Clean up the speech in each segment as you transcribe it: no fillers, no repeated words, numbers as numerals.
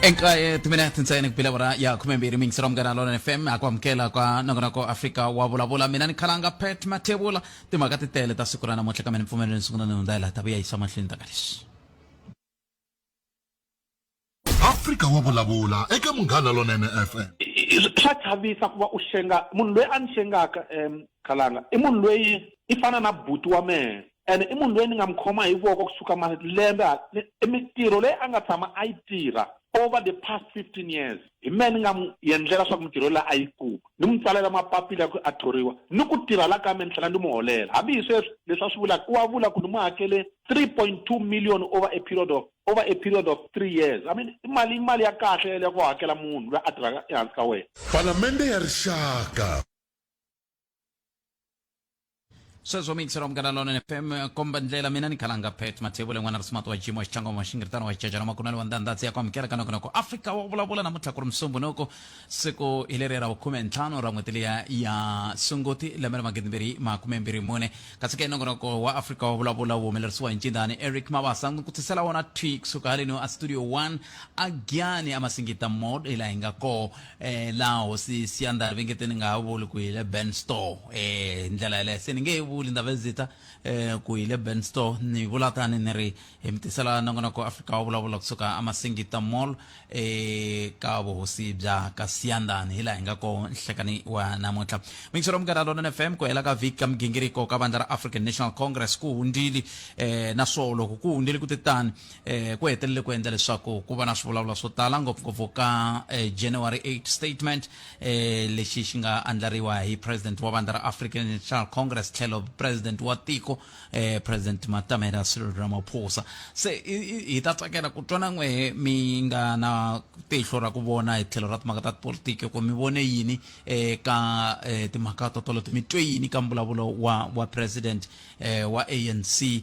Enkaye timinete ntsena ku bile vura ya 12 mingisero Munghana Lonene FM a ku amukela kwa nongonoko Afrika wa vulavula. Mina ni khalanga Pat Mathebula. Timhaka ti tele ta siku ra namuntlha, kambe ni pfumeleni sungula ni hundza hi laha ta vuya yisa mahlweni ta ka leswi. Afrika wa vulavula eka Munghana Lonene FM. Swa chavisa ku va u xenga munhu loyi a ni xengaka khalanga i munhu loyi i fana na buti wa mehe ene i munhu loyi ni nga mi khoma hi voko kusuka malembe i mintirho leyi a nga tshama a yi tirha over the past 15 years hi mehe ni nga mu endlela swa ku mintirho leyi a yi kuma ni n'wi tsalela mapapila ya ku a thoriwa ni ku tirha la ka me ni tlhela ni mu holela hambi hi sweswi leswi a swi vulaka u wa vula ku ni mu hakele 3.2 million over a period of over a period of 3 years. I mean, i mali i mali ya kahle yeleyo ku hakela munhu loyi a tirhaka ehansi ka wena. Palamende ya Rixaka. Sweswo mixero Munghana Lonene FM komba ndlela. Mina ni khalanga Pet Mathebule, n'wana risimati wa Jimo Xichangoma, xingiritano wa xichachana makunelo wa ndandhatsi ya ku amukela ka nongonoko Afrika wa vulavula. Namuntlha ku ri Musumbhunuku, siku hi leri ra vukhume-ntlhanu ra n'hweti liya ya Sunguti, lembe ra 2024. Kasi ke nongonoko wa Afrika wa vulavula wu humelerisiwa hi ncindani Eric Mabasa ni ku tisela wona thwi kusuka haleno a Studio 1 a Giyani a Masingita Mall, hi laha hi nga koho laha hosi Siyandhani va nge te ni nga ha vuli ku hi le Ben Store hi ndlela yaleyo se ni nge he vuli Ndhavezitha ku hi le Ben Store. Ni vula tani ni ri hi mi tisela nongonoko Afrika wa vulavula kusuka aMasingita Mall eka vuhosi bya ka Siyandhani, hi laha hi nga koho nhlekani wa namuntlha. Mixero Munghana Lonene FM, ku hela ka vhiki ka migingiriko ka vandla ra African National Congress ku hundzile, naswona loko ku hundzile ku te tani ku hetelele ku endla leswaku ku va na swivulavula swo tala, ngopfungopfu ka January 8 statement lexi xi nga andlariwa hi president wa vandla ra African National Congress tlhelo president wa tiko, President Matamela Cyril Ramaphosa. Se hi ta tsakela ku twa na n'wehe mi nga na tihlo ra ku vona hi tlhelo ra timhaka ta tipolitiki ku mi vone yini eka timhaka to toleto, mi twe yini ka mbulavulo wa president wa ANC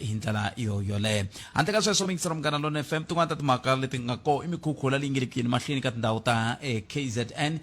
hi ndlela yo yoleyo. Handle ka sweswo, mingisero Munghana Lone FM, tin'wana ta timhaka leti nga koho i mikhukhula leyi nge le ku yeni mahlweni ka tindhawu ta KZN,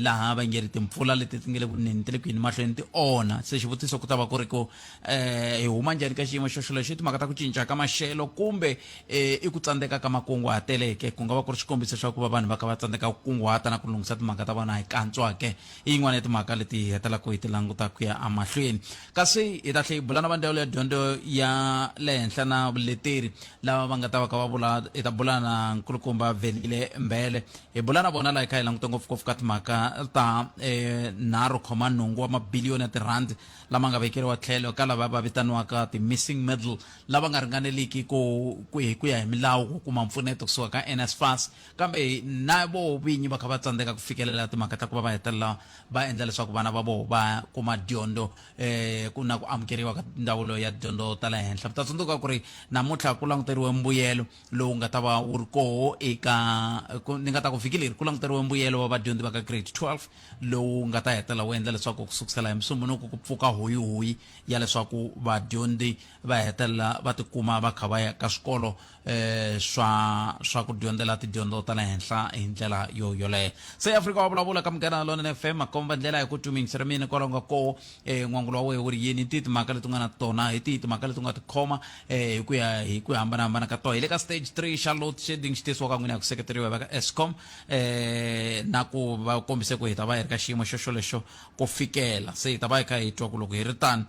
laha va nge ri timpfula leti ti nge le ku neni ti le ku yeni mahlweni ti onha. Se xivutiso ku ta va ku ri ku hi huma njhani ka xiyimo xo xolexo? I timhaka ta ku cinca ka maxelo kumbe i ku tsandzeka ka makunguhateleke? Ku nga va ku ri xikombiso xa ku va vanhu va kha va tsandzeka ku kunguhata na ku lunghisa timhaka ta vona hi kantswa ke? I yin'wana ya timhaka leti hi hetelaka hi ti languta ku ya emahlweni. Kasi hi ta tlhela hi bula na va ndzawulo ya dyondzo ya le henhla na vuleteri lava va nga ta va kha va vula. Hi ta bula na nkulukumba Velile Mbele, hi bula na vona laha hi kha hi languta ngopfungopfu ka timhaka ta 3.8 wa mabiliyoni ya tirhandi lama nga vekeriwa tlhelo ka lava va vitaniwaka ti-missing middle, lava nga ringaneliki ku ku hi ku ya hi milawu ku kuma mpfuneto kusuka ka NSFAS, kambe na voho vinyi va kha va tsandzeka ku fikelela timhaka ta ku va va hetelela va endla leswaku vana va voho va kuma dyondzo ku na ku amukeriwa ka ndzawulo ya dyondzo ta le henhla. Mi ta tsundzuka ku ri namuntlha ku languteriwe mbuyelo lowu nga ta va wu ri koho eka ni nga ta ku vhiki leri ku languteriwe mbuyelo wa vadyondzi va ka grade 12 lowu nga ta hetelela wu endla leswaku ku sukusela hi Musumbhunuku ku pfuka hoyihoyi ya leswaku vadyondzi va hetelela va tikuma va kha va ya ka swikolo swa ku dyondzela tidyondzo ta le henhla hi ndlela yo yoleyo. Se Afrika wa vulavula ka Munghana Lonene FM makomba ndlela hi ku tumingisela mina kwalaho nga koho n'wangulo wa wehe wu ri yini? Hi tihi timhaka leti u nga na tona? Hi tihi timhaka leti u nga ti khoma hi ku ya hi ku hambanahambana ka tona? Hi le ka stage 3 xa load shedding xi tisiwa ka n'wina hi ku seketeriwa hi va ka Eskom, na ku va kombise ku hi ta va hi ri ka xiyimo xo xolexo ku fikela se hi ta va hi kha hi twa ku loko hi ri tani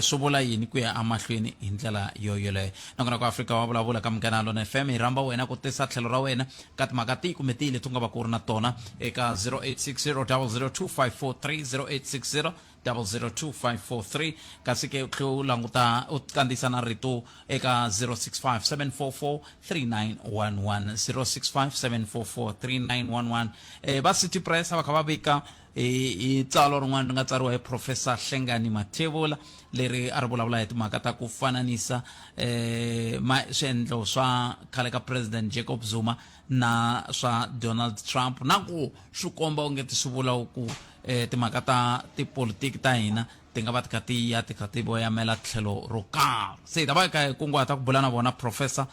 swi vula yini ku ya emahlweni hi ndlela yo yoleyo. Nakona ku Afrika wa vulavula ka Munghana Lona FM, hi rhamba wena ku tisa tlhelo ra wena ka timhaka tihi kumbe tihi leti u nga va ku ri na tona eka 0860 002543, 0860 002543. Kasi ke u tlhe u languta u kandziyisa na rito eka 065 744 3911, 065 744 3911. Va City Press a va kha va vika hi tsalwa rin'wana ri nga tsariwa hi Professor Hlengani Mathebula leri a ri vulavula hi timhaka ta ku fananisa swiendlo swa khale ka President Jacob Zuma na swa Donald Trump, na ku swi komba onge ti swi vula ku timhaka ta tipolitiki ta hina ti nga va ti kha ti ya ti kha ti voyamela tlhelo ro karhi. Se hi ta va hi kha hi kunguhata ku bula na vona Professor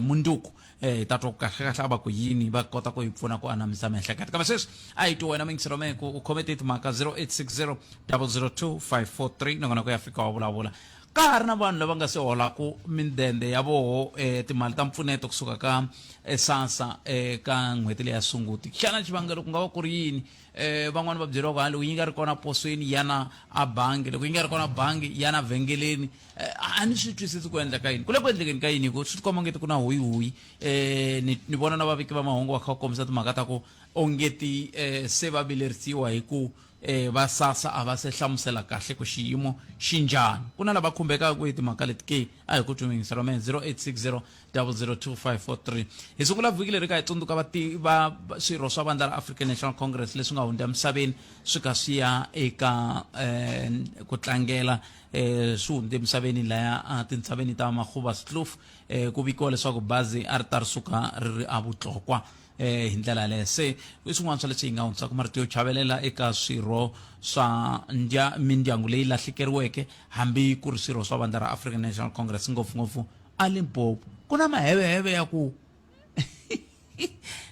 munduku, hi ta twa ku kahle kahle a va ku yini, va kota ku hi pfuna ku anamisa miehleketo. Kambe sweswi a hi twi wena mingisero mehe ku u khome tihi timhaka 0860 002 543. Nongonoko ya Fika wa vulavula. Ka ha ri na vanhu lava nga se holaku mindende ya voho eh, timali ta mpfuneto kusuka ka eh, SASSA eh, ka n'hweti leya Sunguti. Xana xivangelo ku nga va ku ri yini? Eh, van'wani va byeriwa ku ha loko yi nga ri kona posweni yana a bangi, loko yi nga ri kona bangi yana vhengeleni. Eh, a ni swi twisisi ku endleka yini. Ku le ku endlekeni ka yini hi ku swi tikomba ongeti ku na hoyihoyi. Eh, ni, ni vona na vaviki va mahungu va kha va kombisa timhaka ta ku ongeti eh, se va vilerisiwa hi ku eh, va SASSA a va se hlamusela kahle ku xiyimo xi njhani. Ku na lava khumbekaka hi timhaka leti ke? A hi ku twi yingisela wa mehe 0860 002543. Hi sungula vhiki leri ka hi tsundzuka vati va swirho swa vandla ra African National Congress leswi nga hundza emisaveni swi ka swi ya eka eh, ku tlangela eh, swi hundze emisaveni laya a tintshaveni ta Magoebaskloof. Eh, ku vikiwa leswaku bazi a ri ta ri suka ri ri avutlokwa eh hi ndlela yaleyo. Se i swin'wana swa leswi hi nga hundzisaka marito yo chavelela eka swirho swa ndya mindyangu leyi lahlekeriweke, hambi ku ri swirho swa vandla ra African National Congress, ngopfungopfu a Limpopo. Ku na maheveheve ya ku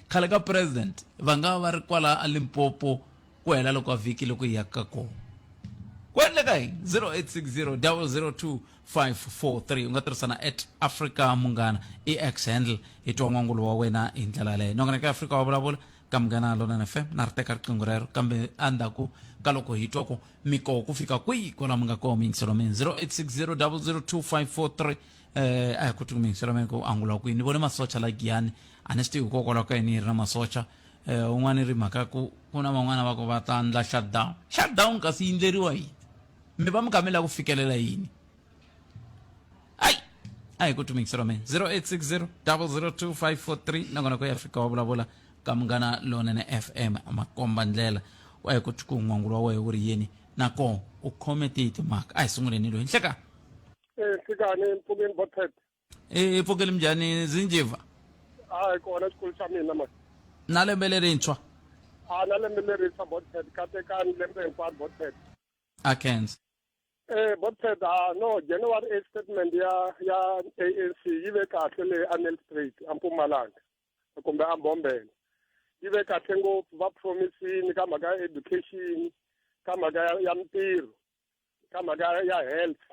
khale ka president va nga va ri kwala a Limpopo ku hela loko vhiki loko hi yaka kona. Ku endleka yini? 0860 002 543. U nga tirhisa na at Africa Munghana i X handle, hi twa n'wangulo wa wena hi ndlela yaleyo. Nongonoko ya Afrika wa vulavula ka Munghana Lonene FM, na ri teka riqingho rero, kambe endzhaku ka loko hi twa ku mi koho ku fika kwihi kwala mi nga koho miyingiselo mina 0860 002 543. A hi koti ku miyingiselo mina ku angula kwihi. Ni vone masocha la Giyani, a ni swi tivi hikokwalaho ka yini yi ri na masocha. Un'wana ri mhaka ku ku na van'wana va ku va ta ndla shutdown. Shutdown kasi yi ndleriwa yini? Mi va mi kha mi lava ku fikelela yini? Ai, a hi ku tumingiselo mina 0860 002 543. Nongonoko ya Afrika wa vulavula ka Munghana Lonene FM, makomba ndlela. Wa hi ku ku n'wangulo wa wena wu ri yini, na koho u khome tihi timhaka? A hi sunguleni loyi nhleka. Eh, nhlikani mpfukeni botpet. E pfukeli mjhani zinjiva? Hayi kona xikolo xa mina ma. Na lembe lerintshwa? A na lembe lerintshwa botpet, katekani lembe hinkwaro botpet. A khensa. Eh botpet, ah no, January 8 statement ya ANC yi ve kahle le a Nelspruit a Mpumalanga kumbe a Mbombela. Yi ve kahle ngopfu, va promisini ka mhaka ya education, ka mhaka ya mintirho, ka mhaka ya health,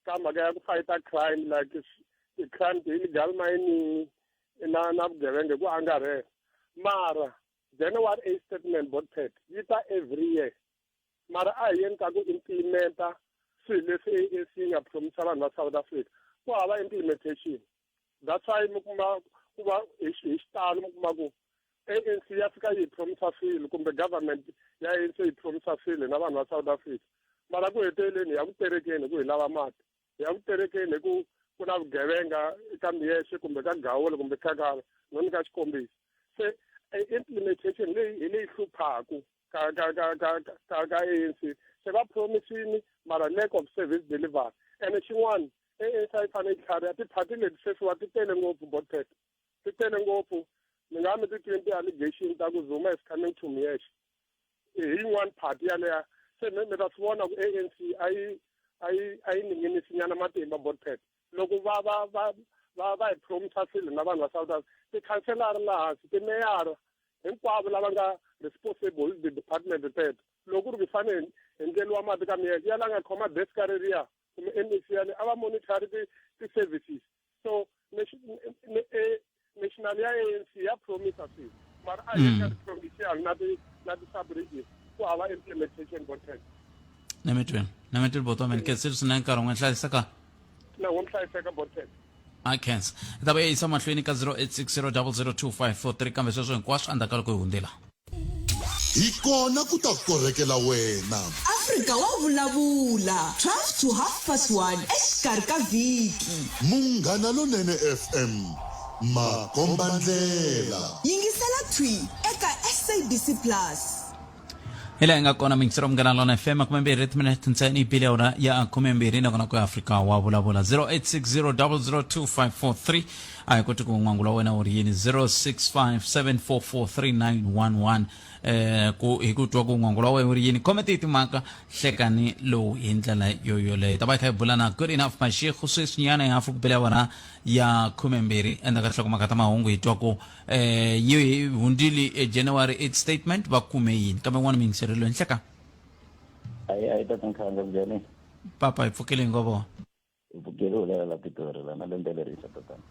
ka mhaka ya ku fighter crime like crime to illegal mining na vugevenga ku angarhela. Mara January 8 statement botpet yi ta every year, mara a hi yeni ka ku implementa swilo leswi ANC yi nga promisa vanhu va South Africa. Ku hava implementation, that's why mi kuma ku va hi xitalo mi kuma ku ANC ya fika yi promisa swilo kumbe government ya ANC yi promisa swilo na vanhu va South Africa, mara ku heteleleni ya ku terekeni ku hi lava mati, ya ku terekeni hi ku ku na vugevenga ka Miyexe kumbe ka Gawula kumbe Khakala, no nyika xikombiso. Se implementation leyi hi leyi hluphaku ka ANC. Se va promisini, mara lack of service delivery. Ene xin'wana, ANC a yi fanele yi tlhariha. Tiphati leti sweswiwa ti tele ngopfu botpet, ti tele ngopfu. Mi nga mi ti twini ti-allegation ta ku Zuma is coming to Miyexe, hi yin'wana party yaleya. Se mi ta swi vona ku ANC a yi ninginisi nyana matimba botpet. Loko va hi promisa swilo na vanhu va South Africa, tikhanselara laha hansi, timeyara hinkwavo lava nga responsible the department teto, loko ku ri ku fanele hi ndleliwa mati ka Miyexe, ya la nga khoma desk reriya kumbe MEC yale a va monitor ti-services. So national ya ANC ya promisa swilo, mara a yi ka ti-provincial na ti-sub-region ku hava implementation botpet. Namitweni, namitweni boto mina khensa swinene, nkarhi wun'we hlayiseka. Na wo hlayiseka botpet. A khensa. Hi ta va yisa mahlweni ka 0860 002 543, kambe sweswo hinkwaswo endzhaku ka loko hi hundzela. Hi kona ku ta korhekela wena. Afrika wa vulavula 12 to half past 1 exikarhi ka vhiki. Munghana Lonene FM, makombandlela. Yingisela thwi eka SABC Plus. Hi laha hi nga kona miyingiselo Munghana Lona FM, 20 timinete ntsena yi bile awara ya 12. Nakona ku Afrika wa vulavula 0860 002 543. A hi koti ku n'wangula wena wu ri yini 065 744 3911. Ku hi ku twa ku n'wangula wa wena wu ri yini, khome tihi timhaka hlekani lowu hi ndlela yo yoleyo. Ta va hi kha hi bula na Good Enough Mashego sweswinyana hi hafu ku bile awara ya 12 endzhaku ka nhlokomhaka ta mahungu, hi twa ku yi hundzile January 8 statement, va kume yini. Kambe n'wana miyingiseri loyi nhleka. Ayi, ayi tata Nkhanza, kunjhani? Papa, hi pfukile hi ngo vona. Hi pfukile u lela la Pitori la na lembe lerintshwa tatana.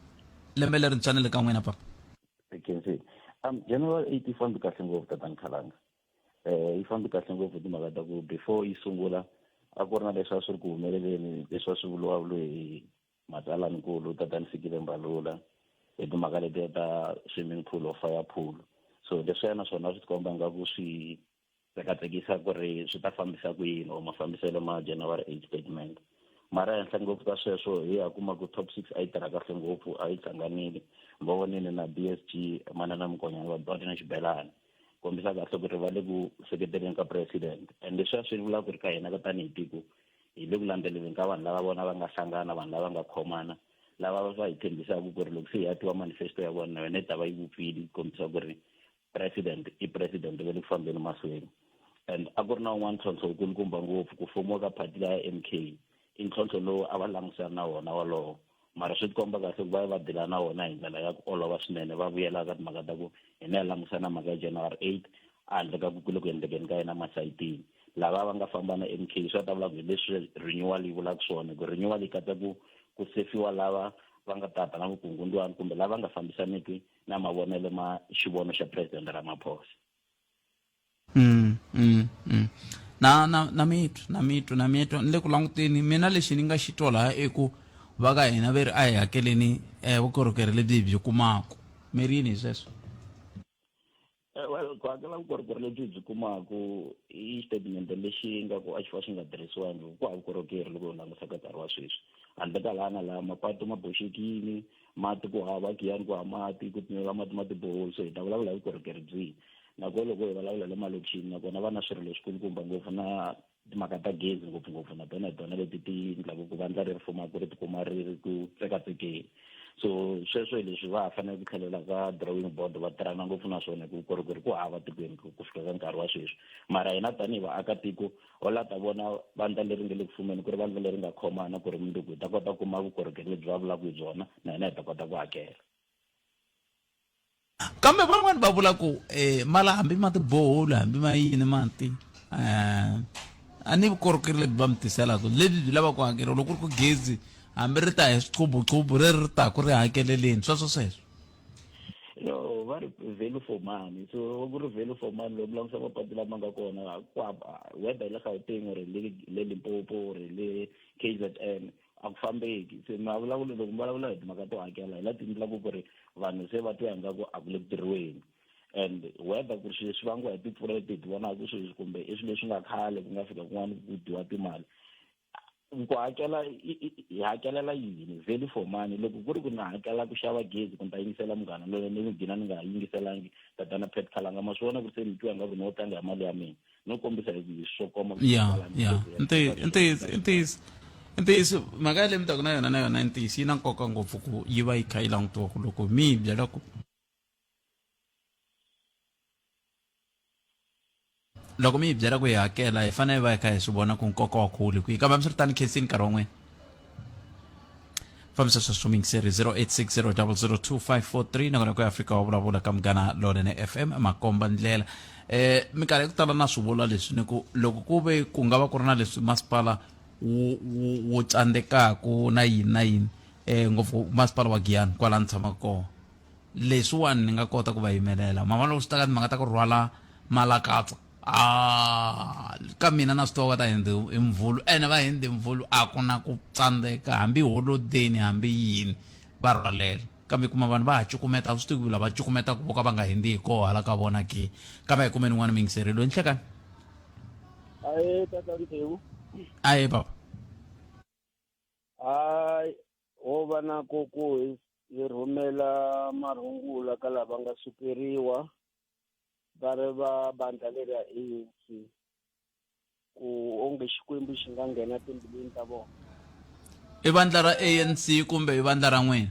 Lembe lerintshwa ni le ka n'wina papa. Khensi. January 8 yi fambi kahle ngopfu tatana Khalanga. Yi fambi kahle ngopfu hi timhaka ta ku before yi sungula a ku ri na leswi a swi ri ku humeleleni leswi a swi vulavuriwe hi matsalaninkulu tatana Fikile Mbalula hi timhaka letiya ta swimming pool or fire pool. So leswiya na swona swi tikomba ingaku swi tsekatsekisa ku ri swi ta fambisa ku yini or mafambiselo ma January 8 statement. Mara ehenhla ngopfu ka sweswo hi ya kuma ku top 6 a yi tirha kahle ngopfu a yi hlanganile va vonile na BSG manana Mukonyana va Doti na Xibelani kombisa kahle ku ri va le ku seketeleni ka president and leswi a swi vula ku ri ka hina ka tanihi tiko hi le ku landzeleleni ka vanhu lava vona va nga hlangana vanhu lava nga khomana lava va hi tshembisaka ku ri loko se hi ya tiva manifesto ya vona na yona yi ta va yi vupfile yi kombisa ku ri president i president va le ku fambeni mahlweni and a ku ri na wun'wana ntlhontlho wukulukumba ngopfu ku fomiwa ka phati la ya MK i ntlhontlho lowu a va langusana na wona wolowo mara swi tikomba kahle ku va ya va dila na wona hi ndlela ya ku olova swinene va vuyela ka timhaka ta ku hina ya langusana mhaka ya January 8 handle ka ku ku le ku endlekeni ka yena masayitini lava va nga famba na MK swi ta vula ku hi leswi renewal yi vulaka swona ku renewal yi katsa ku ku sefiwa lava va nga tata na vukungundwani kumbe lava nga fambisaniki na mavonelo ma xivono xa President Ramaphosa. Mm, mm, mm. Na na na mitwa na mitwa na mitwa ni le ku languteni mina lexi ni nga xi twa laha i ku va ka hina ve ri a hi hakeleni vukorhokeri lebyi hi byi kumaka mi ri yini hi sweswo? Well ku hakela vukorhokeri lebyi hi byi kumaka i xitatimende lexi nga ku a xi fa xi nga tirhisiwangi ku hava vukorhokeri loko hi langusa ka nkarhi wa sweswi handle ka laha na laha mapatu ma boxekile mati ku hava Giyani ku hava mati ku timeka mati ma tiboholi so hi ta vulavula hi vukorhokeri byihi nakona loko hi vulavula le malokixini nakona va na swirilo leswikulukumba ngopfu na timhaka ta gezi ngopfungopfu na tona hi tona leti ti endlaka ku vandla leri fumaka ri tikuma ri ri ku tsekatsekeni so sweswo hi leswi va ha fanele ku tlhelela ka drawing board va tirhana ngopfu na swona hi ku vukorhokeri ku hava tikweni ku fika ka nkarhi wa sweswi mara hina tanihi vaakatiko ho la ta vona vandla leri nga le ku fumeni ku ri vandla leri nga khomana ku ri mundzuku hi ta kota ku kuma vukorhokeri lebyi va vulaka hi byona na hina hi ta kota ku hakela. Kambe van'wani va vula ku mala hambi ma tiboholi hambi ma yini mati a ni vukorhokeri lebyi va mi tiselaka lebyi byi lava ku hakeriwa loko ku ri ku gezi hambi ri ta hi swiqhubuqhubu ri ri taku ri hakeleleni sweswo sweswo. No va ri value for money so ku ri value for money loko mi langusa mapatu lama nga kona ku whether hi le Gauteng or hi le le Limpopo or hi le KZN a ku fambeki se ma vulavula loko mi vulavula hi timhaka to hakela hi la ti endlaku ku ri vanhu se va twa ingaku a ku le ku tirhiweni and whether ku ri swilo swi vangiwa hi timpfula leti hi ti vonaka sweswi kumbe i swilo leswi nga khale ku nga fika kun'wana ku dyiwa timali ku hakela hi hakelela yini value for money loko ku ri ku na hakela ku xava gezi ku ni ta yingisela munghana loyi ni gina ni nga yingiselangi tatana Pat Khalanga ma swi vona ku ri se ni twa ingaku no tlanga hi mali ya mina no kombisa hi swo koma ya ya ntiyiso ntiyiso ntiyiso mhaka ya leyi mi taku na yona na yona i ntiyiso yi na nkoka ngopfu ku yi va yi kha yi langutiwa ku loko mi yi byela ku loko mi hi byela ku hi hakela hi fanele hi va hi kha hi swi vona ku nkoka wa kule kwihi kambe hambiswiritano khensini nkarhi wa n'wina fambisa swa swiyingiseri 0860002543 nakona ku Afrika wa vulavula ka Munghana Lonene FM makomba ndlela minkarhi ya ku tala na swi vula leswi ni ku loko ku ve ku nga va ku ri na leswi masipala wu wu wu tsandzekaku na yini na yini ngopfu masipala wa Giyani kwala ni tshamaka kona leswiwani ni nga kota ku va yimelela mama loko swi ta ka timhaka ta ku rhwala malakatsa a ka mina na swi tiva va ta hindzi hi mvhulu ene va hindzi mvhulu a ku na ku tsandzeka hambi holodeni hambi yini va rhwalela kambe kuma vanhu va ha cukumeta a swi tivi lava cukumetaka vo ka va nga hindzi hi koho hala ka vona ke kambe hi kumeni n'wana muyingiseri loyi nhlekani aye tata Ntewu aye baba hayi ho va na ku ku hi rhumela marungula ka lava nga sukeriwa va ri va bandla leri ya ANC ku onge Xikwembu xi nga nghena timbilwini ta vona. I vandla ra ANC kumbe i vandla ra n'wina?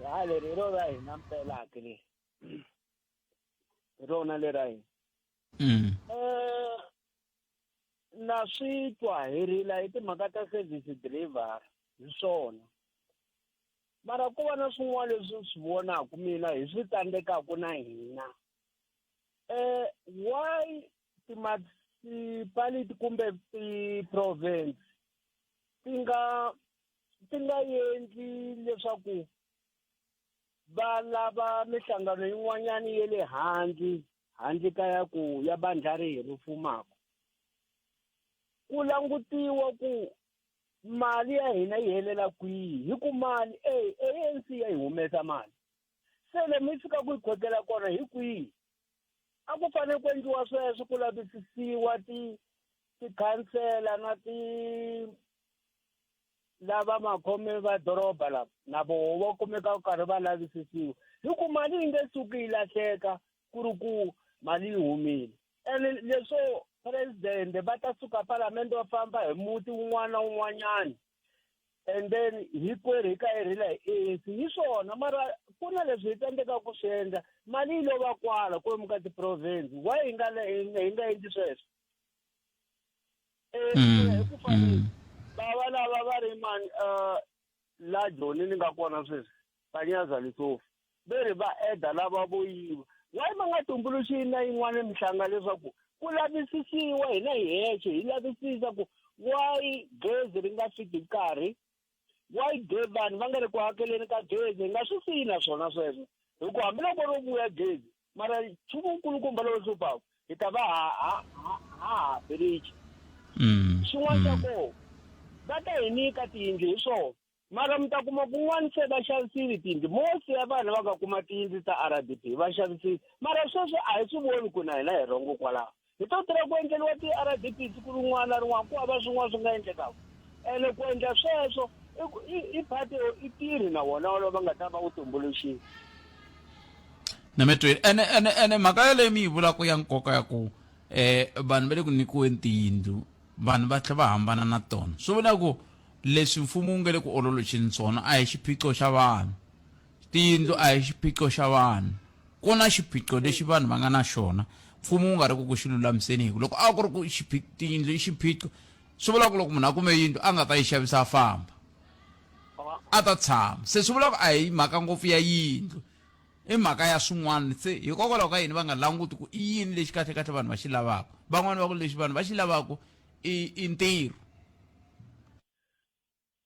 Ha leri hi ro ra hina mpela ke leri. Hi rona leri ra hina. Na swi twa hi rila hi timhaka ta service delivery hi swona. Mara ku va na swin'wana leswi ni swi vonaka mina hi swi tsandzekaka na hina. Why ti-municipality kumbe ti-province ti nga. ti nga endli leswaku va lava mihlangano yin'wanyana ya le handle handle ka ya ku ya bandla rihi ri fumaka ku langutiwa ku mali ya hina yi helela kwihi hi ku mali ANC ya yi humesa mali se le mi fika ku yi khotela kona hi kwihi a ku fanele ku endliwa sweswo ku lavisisiwa ti tikhansela na ti lava makhome va doroba lava na voho va kumeka karhi va lavisisiwa hi ku mali yi nge suki yi lahleka ku ri ku mali yi humile ene leswo presidente va ta suka palamende va famba hi muti wun'wana na wun'wanyana and then hinkwerhu hi ka hi rila hi ANC hi swona mara ku na leswi hi tsandzekaka ku swi endla mali yi lova kwala kwalomu ka ti-province why hi nga hi nga endli sweswo hi ku fani bava lava va ri mani la Joni ni nga kona sweswi Panyaza Lesufi ve ri va eda lava vo yiva why va nga tumbuluxi na yin'wana minhlanga leswaku ku lavisisiwa hina hi hexe hi lavisisa ku why gezi ri nga fiki nkarhi why vanhu va nga ri ku hakeleni ka gezi hi nga swi siyi na swona sweswo hi ku hambiloko ro vuya gezi mara nchumu wukulukumba lowu hluphaka hi ta va ha ha ha ha birichi xin'wana xa kona va ta hi nyika tiyindlu hi swona mara mi ta kuma kun'wana se va xavisile tiyindlu most ya vanhu va nga kuma tiyindlu ta R D P va xavisile mara sweswo a hi swi voni ku na hina hi rhongo kwalaho hi to tirha ku endleriwa ti-R D P siku rin'wana na rin'wana ku hava swin'wana swi nga endlekaka ene ku endla sweswo i part i tirhi na wona wolowo va nga ta va wu tumbuluxile nametweni ene ene ene mhaka yaleyo mi yi vulaka ya nkoka ya ku eh vanhu va le ku nyikiweni tiyindlu vanhu va tlhela va hambana na tona swi vula ku leswi mfumo wu nga le ku ololoxeni swona a hi xiphiqo xa vanhu tiyindlu a hi xiphiqo xa vanhu ku na xiphiqo lexi vanhu va nga na xona mfumo wu nga ri ku ku xi lulamiseni hi ku loko a ku ri ku tiyindlu i xiphiqo swi vula ku loko munhu a kume yindlu a nga ta yi xavisa a famba a ta tshama se swi vula ku a hi mhaka ngopfu ya yindlu i mhaka ya swin'wana se hikokwalaho ka yini va nga languti ku i yini lexi kahle kahle vanhu va xi lavaka van'wani va ku lexi vanhu va xi lavaka i i ntirho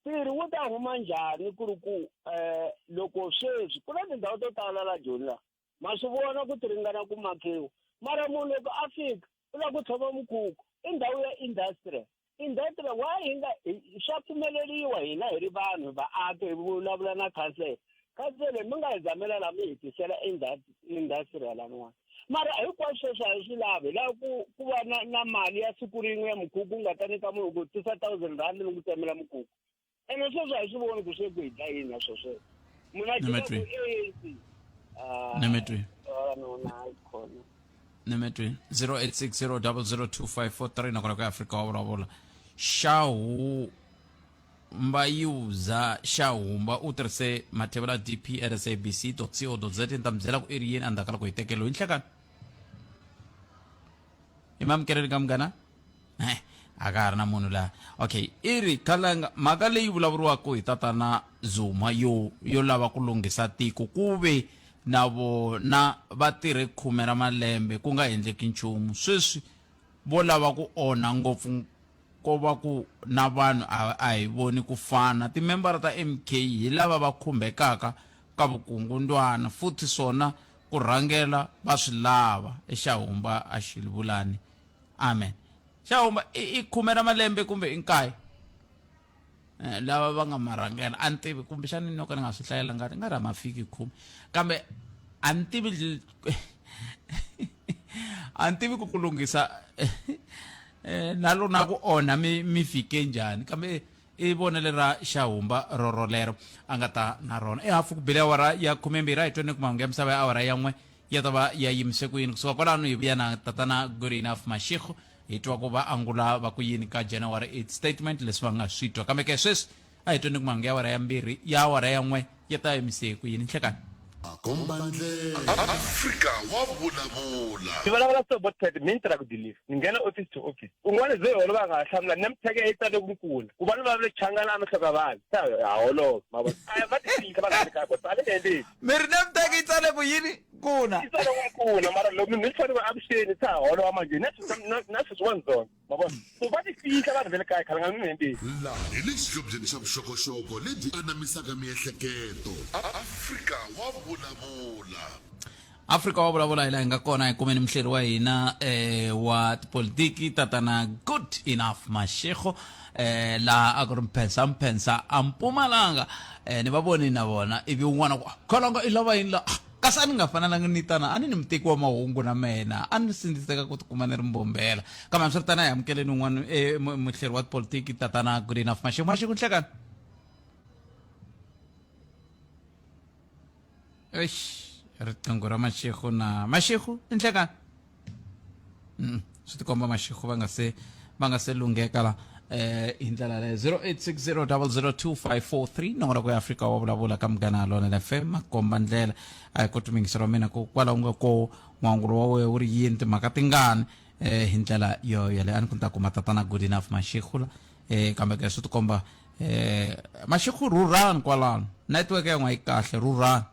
ntirho wu ta huma njhani ku ri ku um loko sweswi ku na tindhawu to tala la joni la ma swi vona ku ti ringana ku makiwa mara munhu loko a fika u lava ku tshova mukhukhu i ndhawu ya industry industry why hi nga swa pfumeleriwa hina hi ri vanhu vaaki hi vulavula na khansele khansele mi nga hi zamela la mi hi tisela industrial laniwani mara hinkwaswo sweswo a hi swi lavi hi lava ku ku va na na mali ya siku rin'we ya mukhukhu u nga ta nyika munhu ku tisa thousand rand ni ku tsemela mukhukhu ene sweswo a hi swi voni ku swe ku hi dla yini na swo sweswo munhu a jika ku ANC Nemetwi. vavanuna hayi khona Nemetwi 0860002543 nakona ku Afrika wa vulavula xahu mbayuza xahumba u tirhise mathevula dp at sabc co za ni ta mi byela ku i ri yini endzhaku ka loko hi tekelo hi nhlekani i mamukeleni ka munghana Eh, a ka ha ri na munhu laha okay i ri khalanga mhaka leyi vulavuriwaka hi tatana zuma yo yo lava ku lunghisa tiko ku ve na vona va tirhe khume ra malembe ku nga endleki nchumu sweswi vo lava ku onha ngopfu ko va ku na vanhu a, a hi voni ku fana timembara ta MK hi lava va khumbekaka ka vukungundwana futhi swona ku rhangela va swi lava exahumba a xi vulani amen xahumba i, i khume ra malembe kumbe i nkaye eh, lava va nga marhangela a ni tivi kumbexani no ka ni nga swi hlayela ngati nga ri a ma fiki khume kambe a ni tivi a ni tivi ku ku lunghisa eh, na lona ku onha mi mi fike njhani kambe i vonele ra xahumba rorolero a nga ta na rona i hafu ku bile awara ya khumembirhi a hi tweni ku mahungu ya misava ya awara ya n'we ya ta va ya yimise ku yini kusuka kwalano hi vuya na tatana good enough mashikho hi twa ku va angula va ku yini ka january 8 statement leswi va nga swi twa kambe ke sweswi a hi tweni ku mahungu ya awara ya mbirhi ya awara ya n'we ya ta yimise ku yini nhlekani Makombandlela. Afrika wa vulavula. Ni vulavula so bot pet mi ni tirha ku deliver ni nghena office to office un'wana ze holova a nga ha hlamula name tag yi tsale ku nkula ku va ni vulavule changana a mi hloka vanhu se ha holova ma vona a va ti fihla vanhu va le kaya bot a ni endleni mi ri name tag yi tsale ku yini kuna yi tsale ku nkula mara loko mi ni fanele avuxeni se ha holova manjhe na na na sweswi wa ndzona ma vona so va ti fihla vanhu va le kaya khale nga ni hembeli. Laha hi le xihlobyeni xa vuxokoxoko lebyi anamisaka miehleketo. Afrika wa vulavula. Afrika wa vulavula hi laha hi nga kona hi kumeni muhleri wa hina eh, wa tipolitiki tatana Good Enough Mashego eh, laha a ku ri mphensa mphensa a Mpumalanga eh, ni va voni na vona ivi un'wana ku "Ah, kholongo i lava yini la Ah, kasi a ni nga fanelanga ni tana a ni ni muteki wa mahungu na mena a ni sindziseka ku tikuma ni ri mbombela kambe hambiswiritano a hi amukeleni un'wana eh, muhleri wa tipolitiki tatana Good Enough Mashego. Mashego nhlekani. Eish, riqingho ra Mashego na Mashego i nhlekani. Swi tikomba Mashego va nga se va nga se lungheka la hi ndlela leyo. 0860002543 nongonoko ya Afrika wa vulavula ka Munghana Lonene FM makomba ndlela. A hi koti muyingiseri wa mina ku kwala u nga ko n'wangulo wa wehe wu ri yini timhaka tingani hi ndlela yo yaleyo. A ni ku ni ta kuma tatana Good Enough Mashego la kambe ke swi tikomba Mashego rhurhani kwalano network ya n'we yi kahle rhurhani.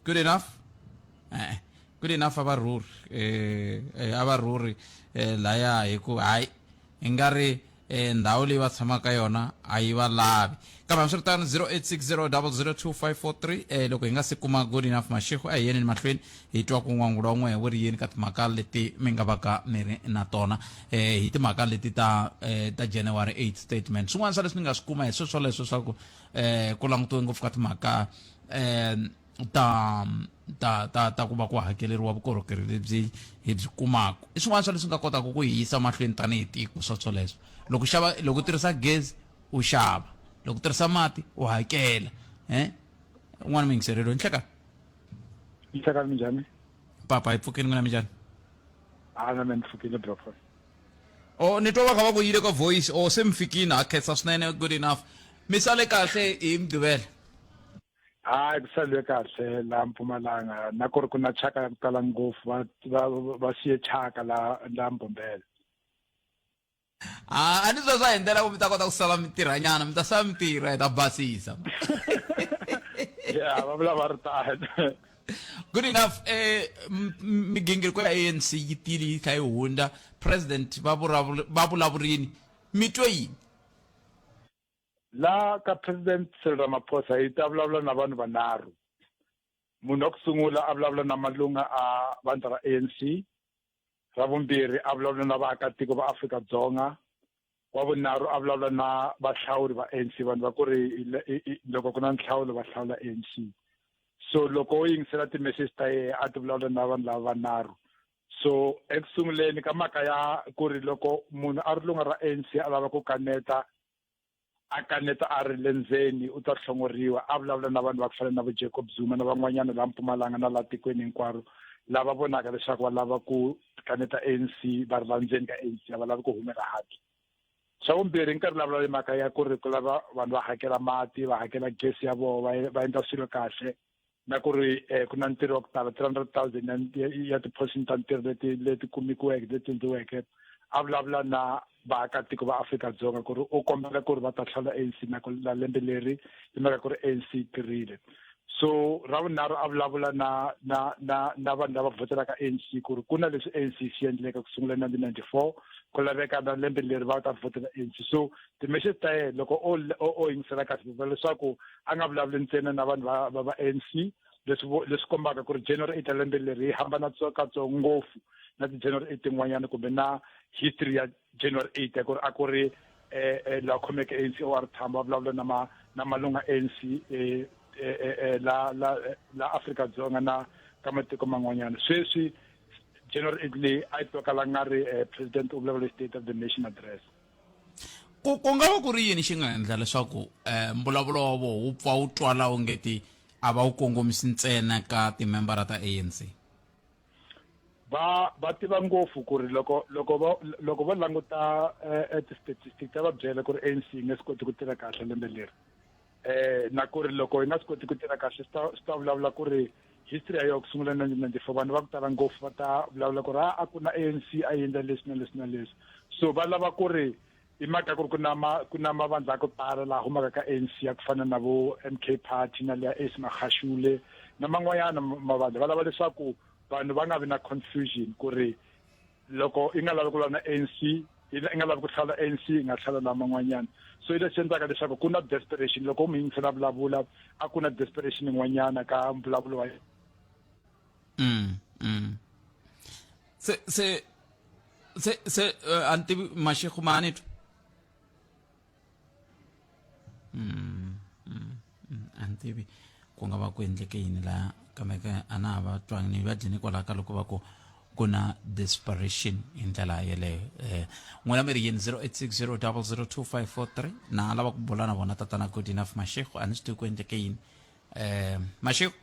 Good enough. Good enough a va rhurhi a va rhurhi laya hi ku hayi i nga ri ndhawu leyi va tshamaka yona a yi va lavi. Kambe hambiswiritano 0860002543 loko hi nga se kuma Good Enough Mashego a hi yeni mahlweni hi twa ku n'wangulo wa n'wehe wu ri yini ka timhaka leti mi nga vaka mi ri na tona hi timhaka leti ta ta January 8 statement. Swin'wana swa leswi ni nga swi kuma hi sweswo swoleswo swa ku ku langutiwe ngopfu ka timhaka ta ta ta ta ku va ku hakeleriwa vukorhokeri lebyi hi byi kumaka. I swin'wana swa leswi nga kotaka ku hi yisa mahlweni tanihi tiko swo swoleswo. Loko xava loko u tirhisa gezi u xava, loko u tirhisa mati u hakela. Un'wana muyingiseri loyi nhlekani. Nhlekani minjhani? Papa hi pfukile n'wina minjhani? A na mina ni pfukile bro. Oh ni twa va kha va ku yile ka voice oh se mi fikile ha khensa swinene good enough. Mi sale kahle hi Mugqivela. Hayi ku saliwe kahle laha Mpumalanga na ku ri ku na chaka ya ku tala ngopfu va va va siye chaka la la Mbombela. A ni swa swa hi ndlela ku mi ta kota ku sala mi tirhanyana mi ta sala mi tirha hi ta basisa. Ya va vula va ri tano. Good enough migingiriko ya ANC yi tile yi tlhela yi hundza president va va vulavurini mi twe yini? La ka President Cyril Ramaphosa yi ta vulavula na vanhu vanharhu. Munhu wa ku sungula a vulavula na malunga a vandla ra ANC, ra vumbirhi a vulavula na vaakatiko va Afrika-Dzonga, wa vunharhu a vulavula na vahlawuri va ANC, vanhu va ku ri loko ku na nhlawulo va hlawula ANC. So loko u yingisela ti-message ta yena a ti vulavula na vanhu lava vanharhu. So eku sunguleni ka mhaka ya ku ri loko munhu a ri lunga ra ANC a lava ku kaneta a kaneta a ri le ndzeni u ta hlongoriwa, a vulavula na vanhu va ku fana na vo Jacob Zuma na van'wanyana laha Mpumalanga na laha tikweni hinkwaro lava vonaka leswaku va lava ku kaneta ANC va ri la ndzeni ka ANC a va lavi ku humela handle. Xa vumbirhi nkarhi la vulavula mhaka ya ku ri ku lava vanhu va hakela mati va hakela gesi ya vona va endla swilo kahle na ku ri ku na ntirho wa ku tala 300,000 ya ti-position ta ntirho leti leti kumikiweke leti endliweke. A vulavula na vaakatiko va Afrika-Dzonga ku ri u kombela ku ri va ta hlawula ANC na ku la lembe leri hi mhaka ku ri ANC yi tirhile. So ra vunharhu a vulavula na na na na vanhu lava vhotelaka ANC ku ri ku na leswi ANC swi endleke ku sungula 1994 ku laveka na lembe leri va ta vhotela ANC. So ti-message ta yena loko o o yingisela kahle va leswaku a nga vulavuli ntsena na vanhu va va va ANC leswi leswi kombaka ku ri January 8 lembe leri yi hambana katsongo ngopfu na ti-January 8 tin'wanyana kumbe na history ya January 8 ya ku ri a ku ri laha khomeke ANC OR Tambo va vulavula na ma na malunga ANC la la la Afrika-Dzonga na ka matiko man'wanyana. Sweswi January 8 leyi a yi twakala nga ri president u vulavula State of the Nation Address. Ku ku nga va ku ri yini xi nga endla leswaku mbulavulo wa vona wu pfa wu twala ongeti a va wu kongomisi ntsena ka timembara ta ANC? Va va tiva ngopfu ku ri loko loko va loko va languta ti-statistic ta va byela ku ri ANC yi nge swi koti ku tirha kahle lembe leri. Na ku ri loko yi nga swi koti ku tirha kahle swi ta swi ta vulavula ku ri history ya yona ku sungula 1994 vanhu va ku tala ngopfu va ta vulavula ku ri a ku na ANC a yi endla leswi na leswi na leswi. So va lava ku ri i mhaka ku ri ku na ma ku na mavandla ya ku tala laha humaka ka ANC ya ku fana na vo MK Party na leya Ace Magashule na man'wanyana mavandla va lava leswaku vanhu va nga vi na confusion ku ri Loko i nga lavi ku lwa na ANC, i nga lavi ku hlawula ANC, i nga hlawula laman'wanyana. So hi leswi endlaka leswaku ku na desperation loko u mu yingisela vulavula a ku na desperation yin'wanyana ka mbulavulo wa mm, mm. Se se se se uh, a ni tivi Mashego ma ni twa mm, mm, mm, a ni tivi ku nga va ku endleke yini laha kambe ka a na ha va twangi ni va dlini kwalaho ka loko va ku ku na desperation hi ndlela yeleyo eh n'wina mi ri yini 0860002543 na lava ku bula na vona tatana Good Enough Mashego a ni swi tivi ku endleke yini eh Mashego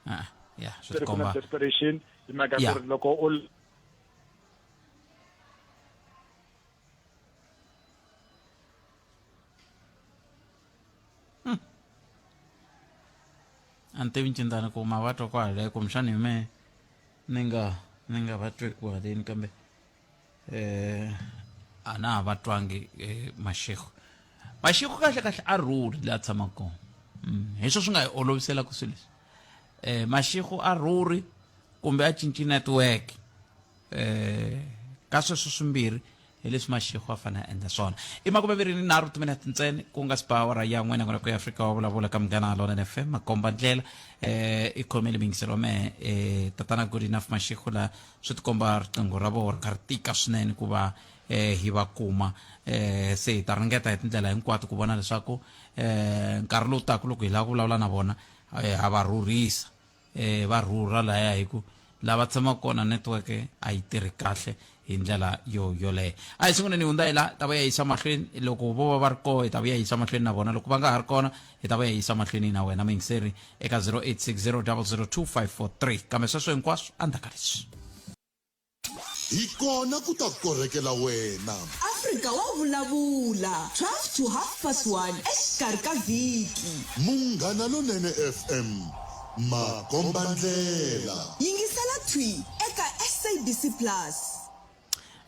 ah ya swi tikomba desperation hi mhaka ku ri loko u A ni tivi ncindani ku ma va twa kwale kumbexana hi mehe ni nga ni nga va twi ku haleni kambe eh a na ha va twangi eh, Mashego Mashego kahle kahle a rhurhi laha tshamaka kona mm. hi swo swi nga hi oloviselaka swilo leswi eh Mashego a rhurhi kumbe a cinci network eh ka sweswo swimbirhi hi leswi Mashego a fanele a endla swona i makumembirhi ni nharhu timinete ntsena ku nga si ba awara ya n'we na ku ya Afrika wa vulavula ka Munghana Lonene FM makomba ndlela eh i khomele miyingiselo wa mehe eh tatana Good Enough Mashego la swi tikomba riqingho ra vona ri kha ri tika swinene ku va eh hi va kuma eh se hi ta ringeta hi tindlela hinkwato ku vona leswaku eh nkarhi lowu taka loko hi lava ku vulavula na vona eh, ha va rhurhisa eh va rhurha laya hi ku lava tshamaka kona network a yi tirhi kahle hi ndlela yo yoleyo a hi sunguleni hundza hi la ta va ya yisa mahlweni loko vo va va ri koho hi ta vuya yisa mahlweni na vona loko va nga ha ri kona hi ta va ya yisa mahlweni na wena muyingiseri eka 0860 002543 kambe sweswo hinkwaswo endzhaku ka leswi Hi kona ku ta korhekela wena. Afrika wa vulavula, 12 to half past 1 exikarhi ka vhiki. Munghana Lonene FM, makombandlela. Yingisela thwi eka SABC Plus.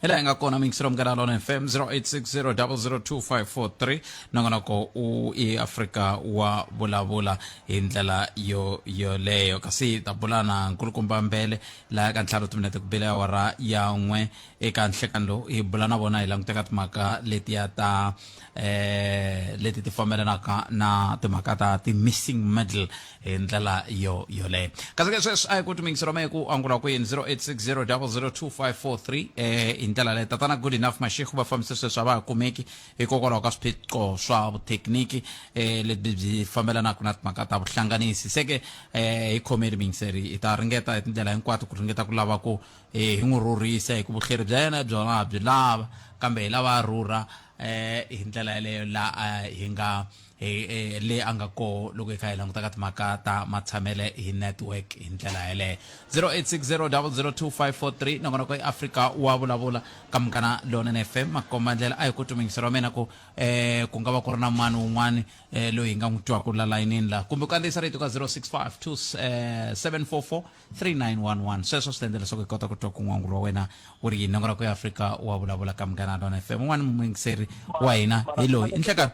Hi laha hi nga kona muyingiseri wa Munghana Lonene FM 0860002543 nongonoko u i Afrika wa vulavula hi ndlela yo yoleyo kasi hi ta bula na nkulukumba Mbele laha ka ntlhanu timinete ku bile awara ya n'we eka nhlekani lowu hi bula na vona hi languteka timhaka letiya ta eh leti ti fambelanaka na timhaka ta ti-missing middle hi ndlela yo yoleyo kasi ke sweswi a hi ku timingisi roma hi ku angula ku yini 0860 002543 eh hi ndlela leyi tatana Good Enough Mashego va fambise sweswi a va ha kumeki hikokwalaho ka swiphiqo swa vuthekiniki eh lebyi byi fambelanaka na timhaka ta vuhlanganisi se ke eh hi khomeli muyingiseri hi ta ringeta hi tindlela hinkwato ku ringeta ku lava ku eh hi n'wi rhurhisa hi ku vuhleri bya yena byona ha byi lava kambe hi lava a rhurha eh hi ndlela yeleyo la hi nga hi le a nga koho loko hi kha hi languta ka timhaka ta matshamele hi network hi ndlela yeleyo 0860002543 nongonoko i Afrika wa vulavula ka Munghana Lonene FM makomba ndlela a hi ku tumingisa wa mina ku eh ku nga va ku ri na mani wun'wani eh, loyi hi nga n'wi twaka la layinini la kumbe ku kandziyisa rito ka 065 2 744 3911 sweswo swi ta endla leswaku hi kota ku twa ku n'wangulo wa wena wu ri yini nongonoko ya Afrika wa vulavula ka Munghana Lona FM un'wana muyingiseri wa hina hi loyi i nhlekani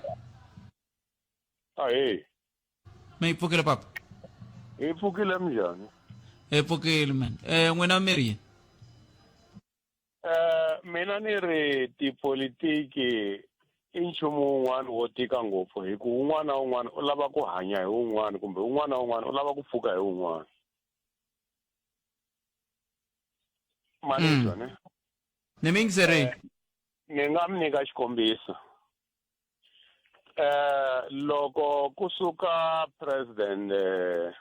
Ahee. Mi pfukile papa? Hi pfukile minjhani? Hi pfukile man. Eh n'wina mi ri yini? Eh mina ni ri tipolitiki i nchumu wun'wana wo tika ngopfu hi ku un'wana na un'wana u lava ku hanya hi wun'wana kumbe un'wana na un'wana u lava ku pfuka hi wun'wana. Mani mm. twa ne? Ni mi yingiserile. Eh, ni nga mi nyika xikombiso. Eh loko kusuka president eh,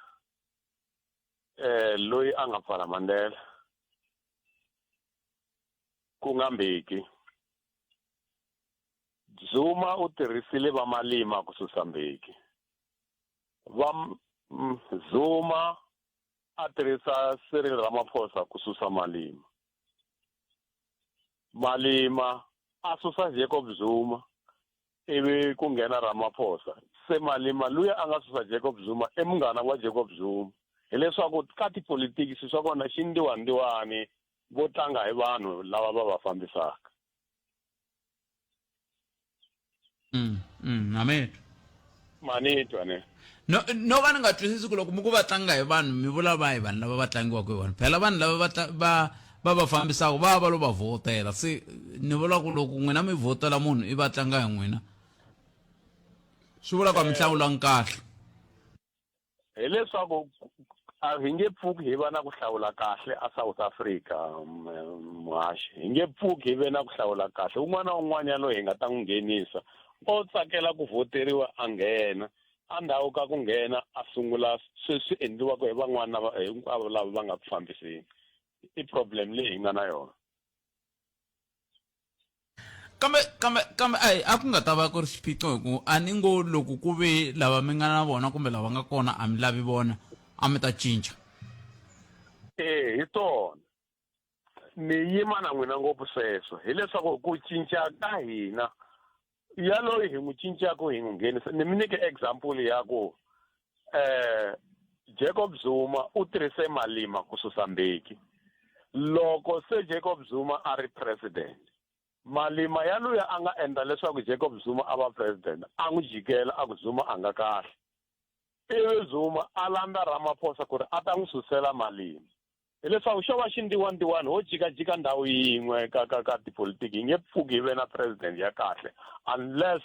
eh loyi a nga pfala Mandela ku nga Mbeki Zuma u tirhisile va Malima ku susa Mbeki va Zuma a tirhisa Cyril Ramaphosa ku susa Malima Malima a susa Jacob Zuma ivi ku nghena Ramaphosa se Malima luya a nga susa Jacob Zuma i munghana wa Jacob Zuma hileswaku ka tipolitiki swilo swa kona xi ndiwandiwani vo tlanga hi vanhu lava va va fambisaka mm, mm, amen manitwa ne No no va ni nga twisisi ku loko mi ku va tlanga hi vanhu mi vula va hi vanhu lava va tlangiwaka hi vanhu. Phela vanhu lava va va va va fambisaka va va lo va vhotela. Se ni vula ku loko n'wina mi vhotela munhu i va tlanga hi n'wina. Swi vula ku a mi hlawulangi kahle. Hileswaku a hi nge pfuki hi va na ku hlawula kahle a South Africa muhaxi hi nge pfuki hi ve na ku hlawula kahle un'wana na un'wana yaloye hi nga ta n'wi nghenisa o tsakela ku vhoteriwa a nghena endzhaku ka ku nghena a sungula sweswi endliwaka hi van'wana hinkwavo lava va nga ku fambiseni i problem leyi hi nga na yona Kambe kambe kambe a a ku nga ta va ku ri xiphiqo hi ku a ni ngo loko ku ve lava mi nga na vona kumbe lava nga kona a mi lavi vona a mi ta cinca. Ee hi tona ni yima na n'wina ngopfu sweswo hileswaku ku cinca ka hina yaloyi hi n'wi cincaka hi n'wi nghenisa ni mi nyike example ya ku eh Jacob Zuma u tirhise Malima ku susa Mbeki loko se Jacob Zuma a ri president Malima ya luya a nga endla leswaku Jacob Zuma a va president a n'wi jikela a ku Zuma a nga kahle ivi Zuma a landza Ramaphosa ku ri a ta n'wi susela Malima hileswaku xo va xindiwandiwani ho jikajika ndhawu yin'we ka ka ka tipolitiki hi nge pfuki hi ve na president ya kahle unless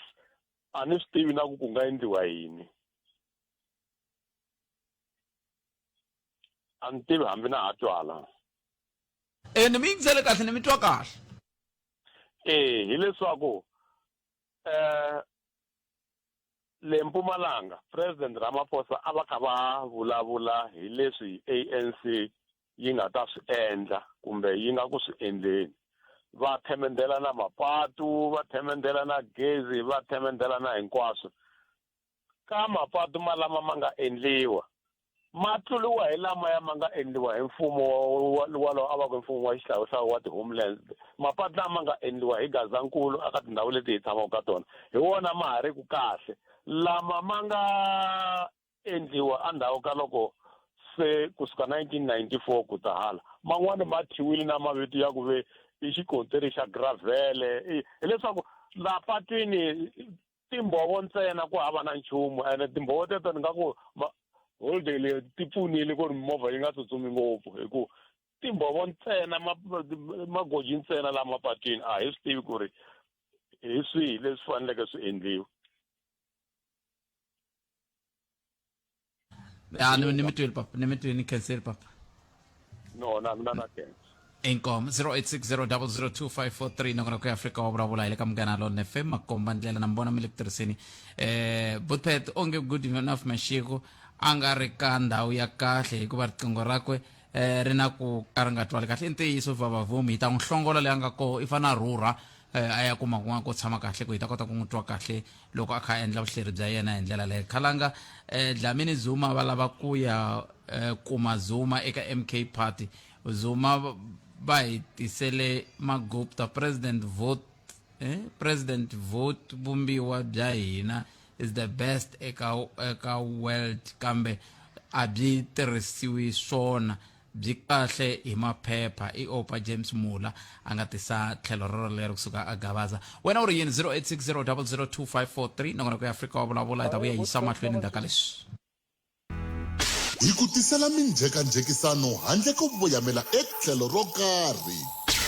a ni swi tivi na ku ku nga endliwa yini a ni tivi hambi na ha twala e ni mi yingisele kahle ni mi twa kahle e hileswaku eh le Mpumalanga President Ramaphosa a va kha va vulavula hi leswi ANC yi nga ta swi endla kumbe yi nga ku swi endleni va themendhela na mapatu va themendhela na gezi va themendhela na hinkwaswo ka mapatu malama ma nga endliwa ma tluriwa hi lamaya ma nga endliwa hi mfumo walowo a va ku mfumo wa xihlawuhlawu wa ti-homelands mapatu lama ma nga endliwa hi gazankulu aka tindhawu leti hi tshamaka ka tona hi wona ma ha ri ku kahle lama ma nga endliwa endzhaku ka loko se kusuka 1994 ku ta hala man'wani ma thyiwile na mavito ya ku ve i xikontiri xa gravele hileswaku la patwini timbhovo ntsena ku hava na nchumu ene timbhovo teto ni nga ku holiday leyi ti pfunile ku ri mimovha yi nga tsutsumi ngopfu hi ku timbhovo ntsena magoji ntsena lama patwini a hi swi tivi ku ri hi swihi leswi faneleke swi endliwa ya ni ni mi twile papa ni mi twile ni khensile papa no na mina na khensa inkomo 0860002543 nakona ku ya afrika wa vulavula hi le ka munghana lone fm makomba ndlela na mi vona mi le ku tirhiseni eh butpet onge good enough mashiko a nga ri ka ndhawu ya kahle hikuva riqingho rakwe eh ri na ku ka ri nga twali kahle i ntiyiso vavavumi hi ta n'wi hlongola leyi a nga koho i fana a rhurha eh, a ya kuma kun'wana ko tshama kahle ku hi ta kota ku n'wi twa kahle loko a kha a endla vuhleri bya yena hi ndlela leyo khalanga eh, dlamini zuma va lava ku ya eh, kuma zuma eka mk party zuma va hi tisele magupta president vote eh, president vote vumbiwa bya hina is the best eka eka world kambe a byi tirhisiwi swona byi kahle hi maphepha i opa james mula a nga tisa tlhelo rero lero kusuka a gavaza wena u ri yini 0860002543 nakona ku ya afrika wa vulavula hi ta vuya yisa mahlweni ndzhaku ka leswi Hi ku tisela minjhekanjhekisano handle ko voyamela etlhelo ro karhi.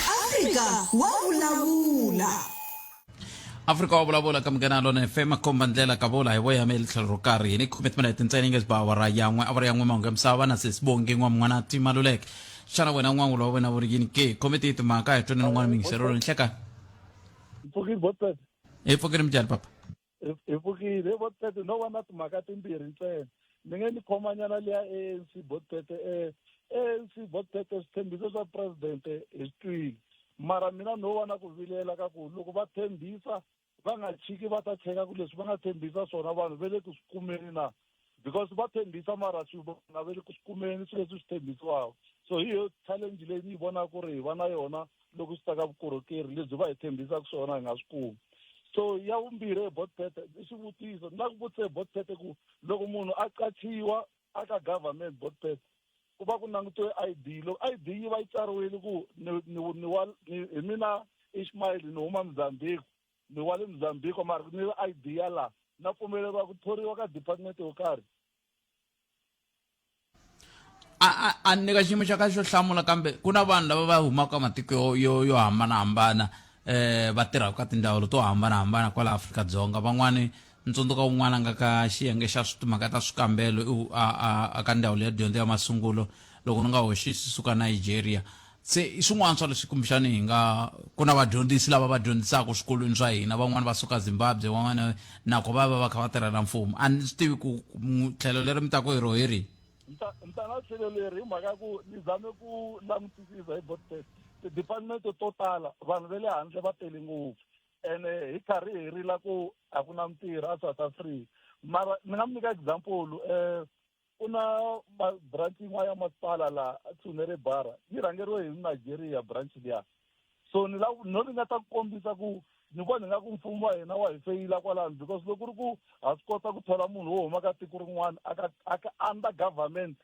Afrika wa vulavula. Afrika wa vulavula ka Munghana Lona FM makomba ndlela ka vula hi voyameli tlhelo ro karhi hi ni khume timinete ntsena yi nge ba awara ya n'we awara ya n'we mahungu ya misava na sesi Bongi N'wamun'wanati Maluleke xana wena n'wangulo wa wena wu ri yini ke khome tihi timhaka hi twaneni n'wana mingiselo ro nhlekani Pfukile botpet. hi pfukile minjhani papa Hi pfukile he botpet no va na timhaka timbirhi ntsena. Ni nge ni khomanyana liya ANC botpet eh ANC botpet switshembiso swa president hi swi twile. Mara mina no va na ku vilela ka ku loko va tshembisa va nga chiki va ta cheka ku leswi va nga tshembisa swona vanhu ve le ku swi kumeni na because va tshembisa mara swi nga ve le ku swi kumeni swilo leswi swi tshembisiwaka so hi yo challenge leyi ni yi vonaka ku ri hi va na yona loko swi ta ka vukorhokeri lebyi va hi tshembisaka swona hi nga swi kumi so ya vumbirhi botpet i xivutiso ni la ku vutise botpet ku loko munhu a qachiwa a ka government botpet ku va ku langutiwe I_D loko I_D yi va yi tsariwile ku ni ni ni wa ni hi mina Ishmael ni huma Mozambique ni wa le Mozambique mara ni I_D ya la na pfumeleriwa ku thoriwa ka department yo karhi. A a a ni ka xiyimo xa kahle xo hlamula kambe ku na vanhu lava va humaka matiko yo yo yo hambanahambana eh va tirhaka ka tindzawulo to hambanahambana kwala Afrika-Dzonga van'wani ni tsundzuka un'wana a nga ka xiyenge xa timhaka ta swikambelo a a a ka ndzawulo ya dyondzo ya masungulo loko ni nga hoxisi suka Nigeria se i swin'wana swa leswi kumbexani hi nga ku na vadyondzisi lava va dyondzisaka swikolweni swa hina van'wani va suka Zimbabwe van'wana nako va va va kha va tirhela mfumo a ni swi tivi ku tlhelo leri mi taku hi roho hi rihi ni ta na tlhelo leri hi mhaka ya ku ni zame ku langutisisa hi botpet ti-department to tala vanhu va le handle va tele ngopfu ene hi karhi hi rila ku a ku na mintirho a South Africa mara ni nga mi nyika example um ku na branch yin'wana ya masipala laha Tshunere Bara yi rhangeriwe hi Nigeria branch liya so ni la no ringeta ku kombisa ku ni vona ingaku mfumo wa hina wa hi feyila kwalano because loko ku ri ku ha swi kota ku thola munhu wo huma ka tiko rin'wana aka aka under government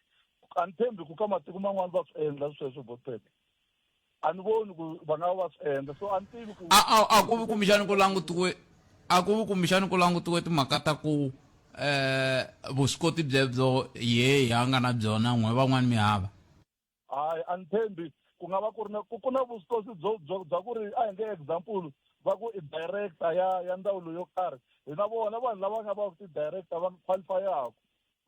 a ni tshembi ku ka matiko man'wana va swi endla sweswo botpet a ni voni ku va nga va swi endla so a ni tivi ku a a a ku vi kumbexani ku langutiwe a ku vi kumbexani ku langutiwe timhaka ta ku eh vuswikoti byebyo ye a nga na byona n'we van'wani mi hava hayi a ni tshembi ku nga va ku ri na ku ku na vuswikoti byo byo bya ku ri a hi nge example va ku i director ya ya ndzawulo yo karhi hi na vona vanhu lava nga va ti-director va qualify-aku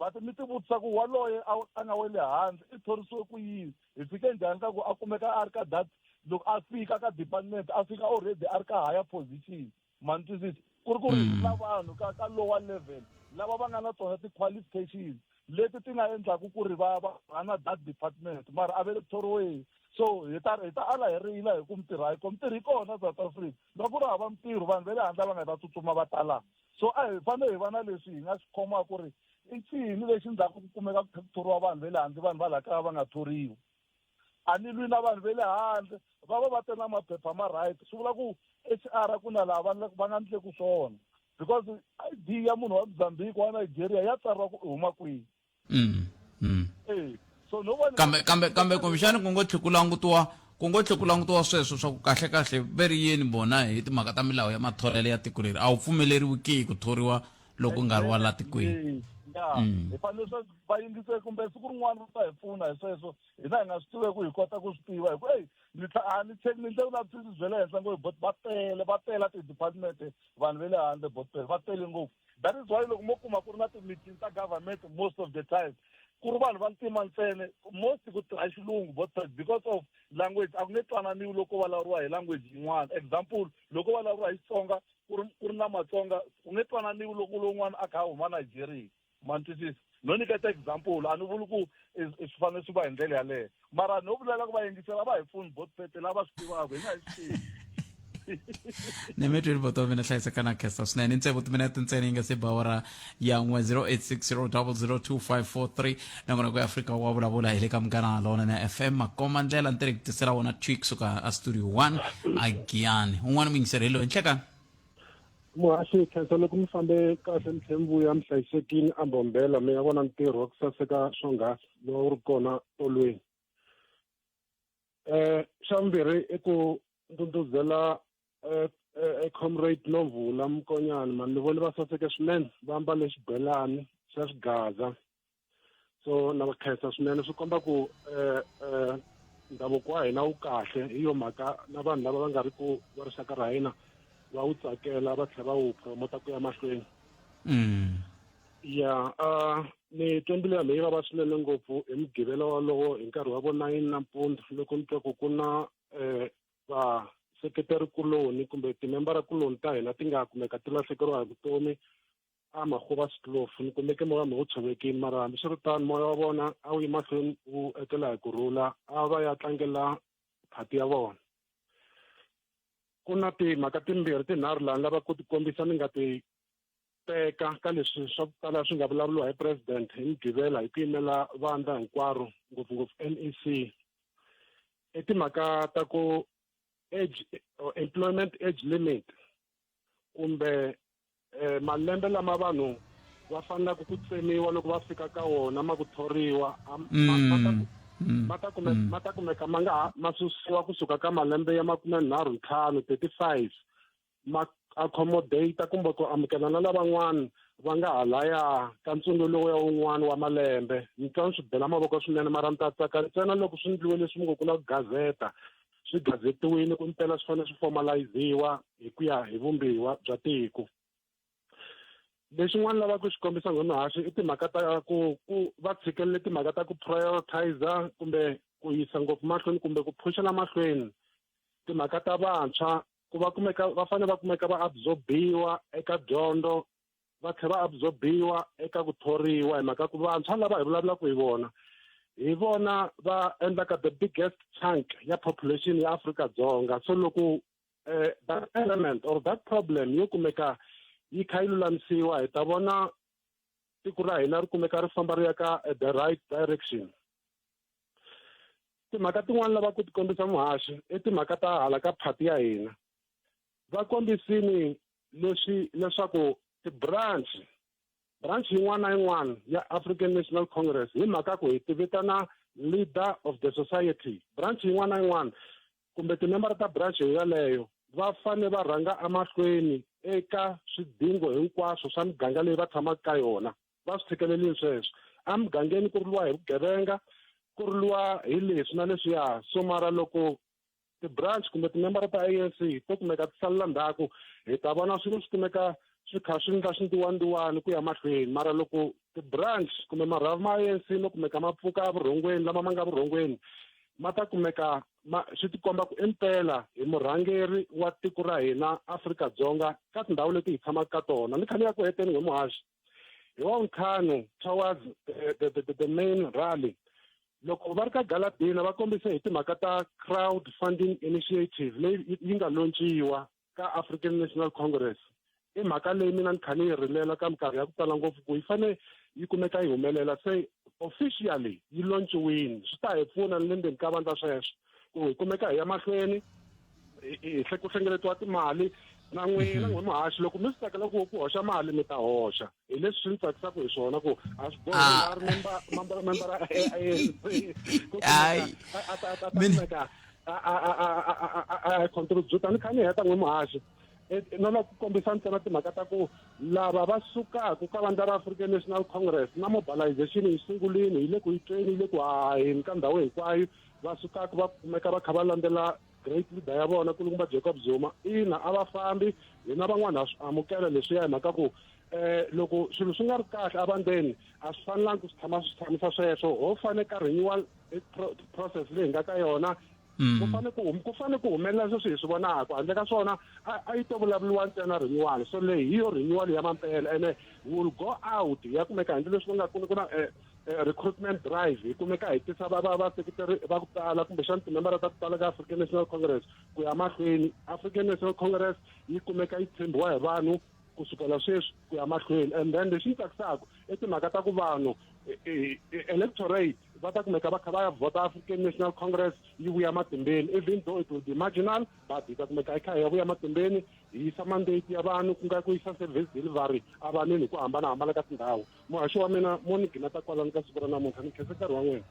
va ti mi ti vutisa ku waloye a a nga we le handle i thorisiwe ku yini hi fike njhani ka ku a kumeka a ri ka that loko a fika ka department a fika already a ri ka higher position ma ni twisisa ku ri ku ri na vanhu ka ka lower level lava va nga na tona ti-qualifications leti ti nga endlaku ku ri va va rhana that department mara a ve le ku thoriweni so hi ta hi ta ala hi rila hi ku mintirho a yi kona mintirho yi kona South Africa loko ku ri hava mintirho vanhu va le handle va nga ta tsutsuma va tala so a hi fanele hi va na leswi hi nga swi khomaka ku ri i ncini lexi ndzhaku ku kumeka ku kha ku thoriwa vanhu va le handle vanhu va laha kaya va nga thoriwi a ni lwi na vanhu va le handle va va va te na maphepha ma right swi vula ku H_R ku na laha va va nga ndleku swona because I_D ya munhu wa Mozambique wa Nigeria ya tsariwa ku u huma kwihi e so no vona kambe kambe kambe kumbexani ku ngo tlhe ku langutiwa ku ngo tlhe ku langutiwa sweswo swa ku kahle kahle ve ri yini vona hi timhaka ta milawu ya matholelo ya tiko leri a wu pfumeleriwi ki ku thoriwa loko nga ri wa la tikweni ya hi fanele swa va yingise kumbe siku rin'wana va ta hi pfuna hi sweswo hina hi nga swi tiveki hi kota ku swi tiva hi ku eyi ni tlha a ni check ni ndle vulavisisi bya le henhla ngopfu but va tele va tela ti-department vanhu va le handle bot va tele ngopfu that is why loko mo kuma ku ri na ti-meeting ta government most of the time ku ri vanhu va ntima ntsena most ku tirha xilungu bot because of language a ku nge twananiwi loko vulavuriwa hi language yin'wana example loko vulavuriwa hi Xitsonga ku ri ku ri na Matsonga ku nge twananiwi loko lowun'wana a kha a huma Nigeria ma ni twisisa no nyiketa example a ni vuli ku swi fanele swi va hi ndlela yaleyo mara no vulela ku va yingisela va hi pfuni bot pete lava swi tivaka hi nga hi swi tivi ni mi twini voto mina hlayiseka na khensa swinene ntsevu timinete ntsena yi nga se ba awara ya n'we 0860002543 nakona ku afrika wa vulavula hi le ka munghana lonene fm makoma ndlela ni tirhi ku tisela wona twi kusuka a studio 1 a giyani un'wana muyingiseri hi loyi nhlekani Muhaxi khensa loko mi fambe kahle mi tlhe mi vuya mi hlayisekile a Mbombela mi ya vona ntirho wa ku saseka swonghasi lowu wu ri kona tolweni. Eh xa vumbirhi i ku ndhundhuzela eh, eh, comrade Nomvula Mkonyana mani ni vone va saseke swinene va ambale xibelani xa swigaza so na va khensa swinene swi komba ku eh, eh, ndhavuko wa hina wu kahle hi yo mhaka na vanhu lava va nga ri ku va rixaka ra hina va wu tsakela va tlhela va wu promota ku ya mahlweni ya ni twe mbilu ya mina yi vava swinene ngopfu hi mugqivela wolowo hi nkarhi wa vo 9 nampundzu loko ni twa ku ku na um vaseketeri kuloni kumbe timembara kuloni ta hina ti nga kumeka ti lahlekeriwa hi vutomi a Magoebaskloof ni kumeke moya wa wu tshovekile mara hambiswiritano moya wa vona a wu yi mahlweni wu etlela hi ku rhula a va ya tlangela phati ya vona ku na timhaka timbirhi tinharhu laha ni lava ku ti kombisa ni nga ti teka ka leswi swa ku tala swi nga vulavuriwa hi president hi mugqivela hi ku yimela vandla hinkwaro ngopfungopfu NEC i timhaka ta ku age or employment age limit kumbe eh, malembe lama vanhu va fanelaka ku tsemiwa loko va fika ka wona ma ku thoriwa ma ta kume ma ta kumeka ma nga ha ma susiwa kusuka ka malembe ya 35 35 ma accommodate kumbe ku amukela na lavan'wana va nga halaya ka ntsongo lowuya wun'wana wa malembe ni twa ni swi bela mavoko swinene mara ni ta tsaka ntsena loko swi ndliwe leswi mi ngo ku na ku gazeta swi gazetiwile ku mpela swi fanele swi formaliziwa hi ku ya hi vumbiwa bya tiko lexin'wana lava ku xi kombisa nghomihaxi i timhaka ta ku ku va tshikelele timhaka ta ku prioritizer kumbe ku yisa ngopfu mahlweni kumbe ku phuxela mahlweni timhaka ta vantshwa ku va kumeka va fanele va kumeka va absorbiwa eka dyondzo va tlhela va absorbiwa eka ku thoriwa hi mhaka ku vantshwa lava hi vulavulaka hi vona hi vona va endlaka the biggest chunk ya population ya Afrika-Dzonga so loko eh, that element or that problem yo kumeka yi kha yi lulamisiwa hi ta vona tiko ra hina ri kumeka ri famba ri ya ka eh, the right direction timhaka tin'wana lava ku ti kombisa muhaxi i timhaka ta hala ka phati ya hina va kombisini leswi leswaku ti-branch branch yin'wana na yin'wana ya African National Congress hi mhaka ku hi ti vitana leader of the society branch yin'wana na yin'wana kumbe timembara ta branch yaleyo va fane va rhanga emahlweni eka swidingo hinkwaswo swa miganga leyi va tshamaka ka yona va swi tshikelelini sweswo emugangeni ku riliwa hi vugevenga ku riliwa hi leswi na leswiya so mara loko ti-branch kumbe timembara ta ANC to kumeka ti salela ndzhaku hi ta vona swilo swi kumeka swi kha swi ndla swindiwandiwani ku ya mahlweni mara loko ti-branch kumbe marhavi ma ANC mo kumeka ma pfuka evurhongweni lama ma nga vurhongweni ma ta kumeka ma swi tikomba ku impela hi murhangeri wa tiko ra hina Afrika-Dzonga ka tindhawu leti hi tshamaka ka tona ni kha ni ya ku heteni n'we muhaxi hi wa ntlhanu towards the, the, the, the main rally loko va ri ka galadina va kombise hi timhaka ta crowd funding initiative leyi yi nga lonciwa ka African National Congress i mhaka leyi mina ni kha ni yi rilela ka minkarhi ya ku tala ngopfu ku yi fane yi kumeka yi humelela se officially yi lonciwini swi ta hi pfuna ni le ndzeni ka vandla sweswo ku hi kumeka hi ya mahlweni hi ku hlengeletiwa timali na n'wina n'we muhaxi loko mi swi tsakela ku ku hoxa mali mi ta hoxa hi leswi swi ni tsakisaka hi swona ku a swi bohi a ri member member a ANC ku a ta kumeka a contribute ni kha ni heta n'we muhaxi no lava ku kombisa ntsena timhaka ta ku lava va sukaka ka vandla ra African National Congress na mobilization yi sungulini yi le ku yi tweni yi le ku haheni ka ndhawu hinkwayo va sukaka va kumeka va kha va landzela great leader ya vona kulukumba Jacob Zuma ina a va fambi hina van'wana ha swi amukela leswiya hi mhaka ku eh loko swilo swi nga ri kahle evandleni a swi fanelangi ku swi tshama swi tshamisa sweswo ho fane ka renewal process leyi hi nga ka yona ku fane ku ku fane ku humelela sweswi hi swi vonaka handle ka swona a yi to vulavuriwa ntsena renewal so leyi hi yo renewal ya mampela ene will go out ya kumeka handle leswi va nga ku na recruitment drive hi kumeka hi tisa va va vaseketeri va ku tala kumbexana timembara ta ku tala ka African National Congress ku ya mahlweni African National Congress yi kumeka yi tshembiwa hi vanhu ku sukela sweswi ku ya mahlweni and then lexi ni tsakisaka i timhaka ta ku vanhu electorate va ta kumeka va kha va ya vhota African National Congress yi vuya matimbeni even though it will be marginal but hi ta kumeka hi kha hi ya vuya matimbeni hi yisa mandate ya vanhu ku nga ku yisa service delivery evanhwini hi ku hambanahambana ka tindhawu muhaxi wa mina mo ni gimeta kwalano ka siku ra namuntlha ni khensa nkarhi wa n'wina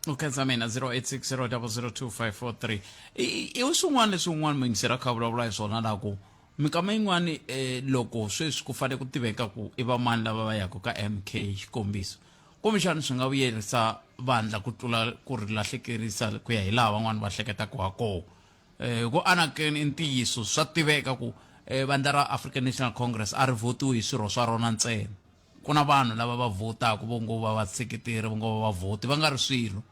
u khensa mina 0860002543 i swin'wana leswi un'wana muyingiseri a kha a vulavula hi swona la ku minkama yin'wani um loko sweswi ku fanele ku tiveka ku i vamani lava va yaka ka mk xikombiso kumbexana swi nga vuyerisa vandla ku tlula ku ri lahlekerisa ku ya hi laha van'wani va hleketaka ha koho um ku anakeni i ntiyiso swa tiveka ku um vandla ra African National Congress a ri votiwi hi swirho swa rona ntsena ku na vanhu lava va vhotaka vo ngo va vaseketeri vo ngo va vavhoti va nga ri swirho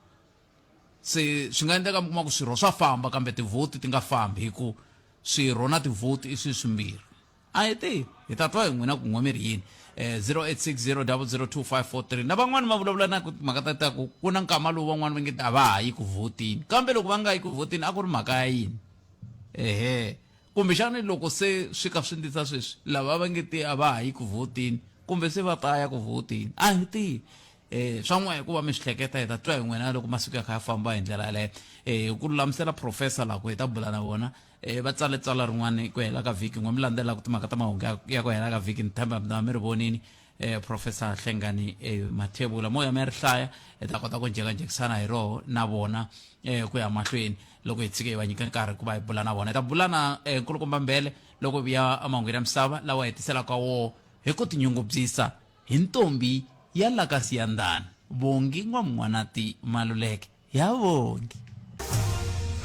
se swi nga endleka mi kuma ku swirho swa famba kambe tivhoti ti nga fambi hi ku swirho na tivhoti i swilo swimbirhi a hi tivi hi ta twa hi n'wina ku n'we mi ri yini eh 0860002543 na van'wani va vulavula na ku timhaka ta ta ku ku na nkama lowu van'wani va nge a va ha yi ku vhotini kambe loko va nga yi ku vhotini a ku ri mhaka ya yini ehe kumbexani loko se swi ka swi ndisa sweswi lava va nge te a va ha yi ku vhotini kumbe se va ta ya ku vhotini a hi tivi eh swa n'we ku va mi swi hleketa hi ta twa hi n'wina loko masiku ya kha ya famba hi ndlela yaleyo eh ku lulamisela professor la ku hi ta bula na vona eh va tsale tsalwa rin'wana ku hela ka vhiki n'we mi landzelaka timhaka ta mahungu ya ku hela ka vhiki ni tshemba mi mi ri vonini eh professor Hlengani eh, Mathebula moya mi ri hlaya hi ta kota ku njhekanjhekisana hi roho na vona eh ku ya mahlweni loko hi tshike hi va nyika nkarhi ku va hi bula na vona hi ta bula na eh, nkulukumba Mbele loko hi vuya emahungwini ya misava lawa hi tiselaka wo. hi ku tinyungubyisa hi ntombi ya la ka Siyandhani, Bongi N'wamun'wanati Maluleke. Ya Bongi.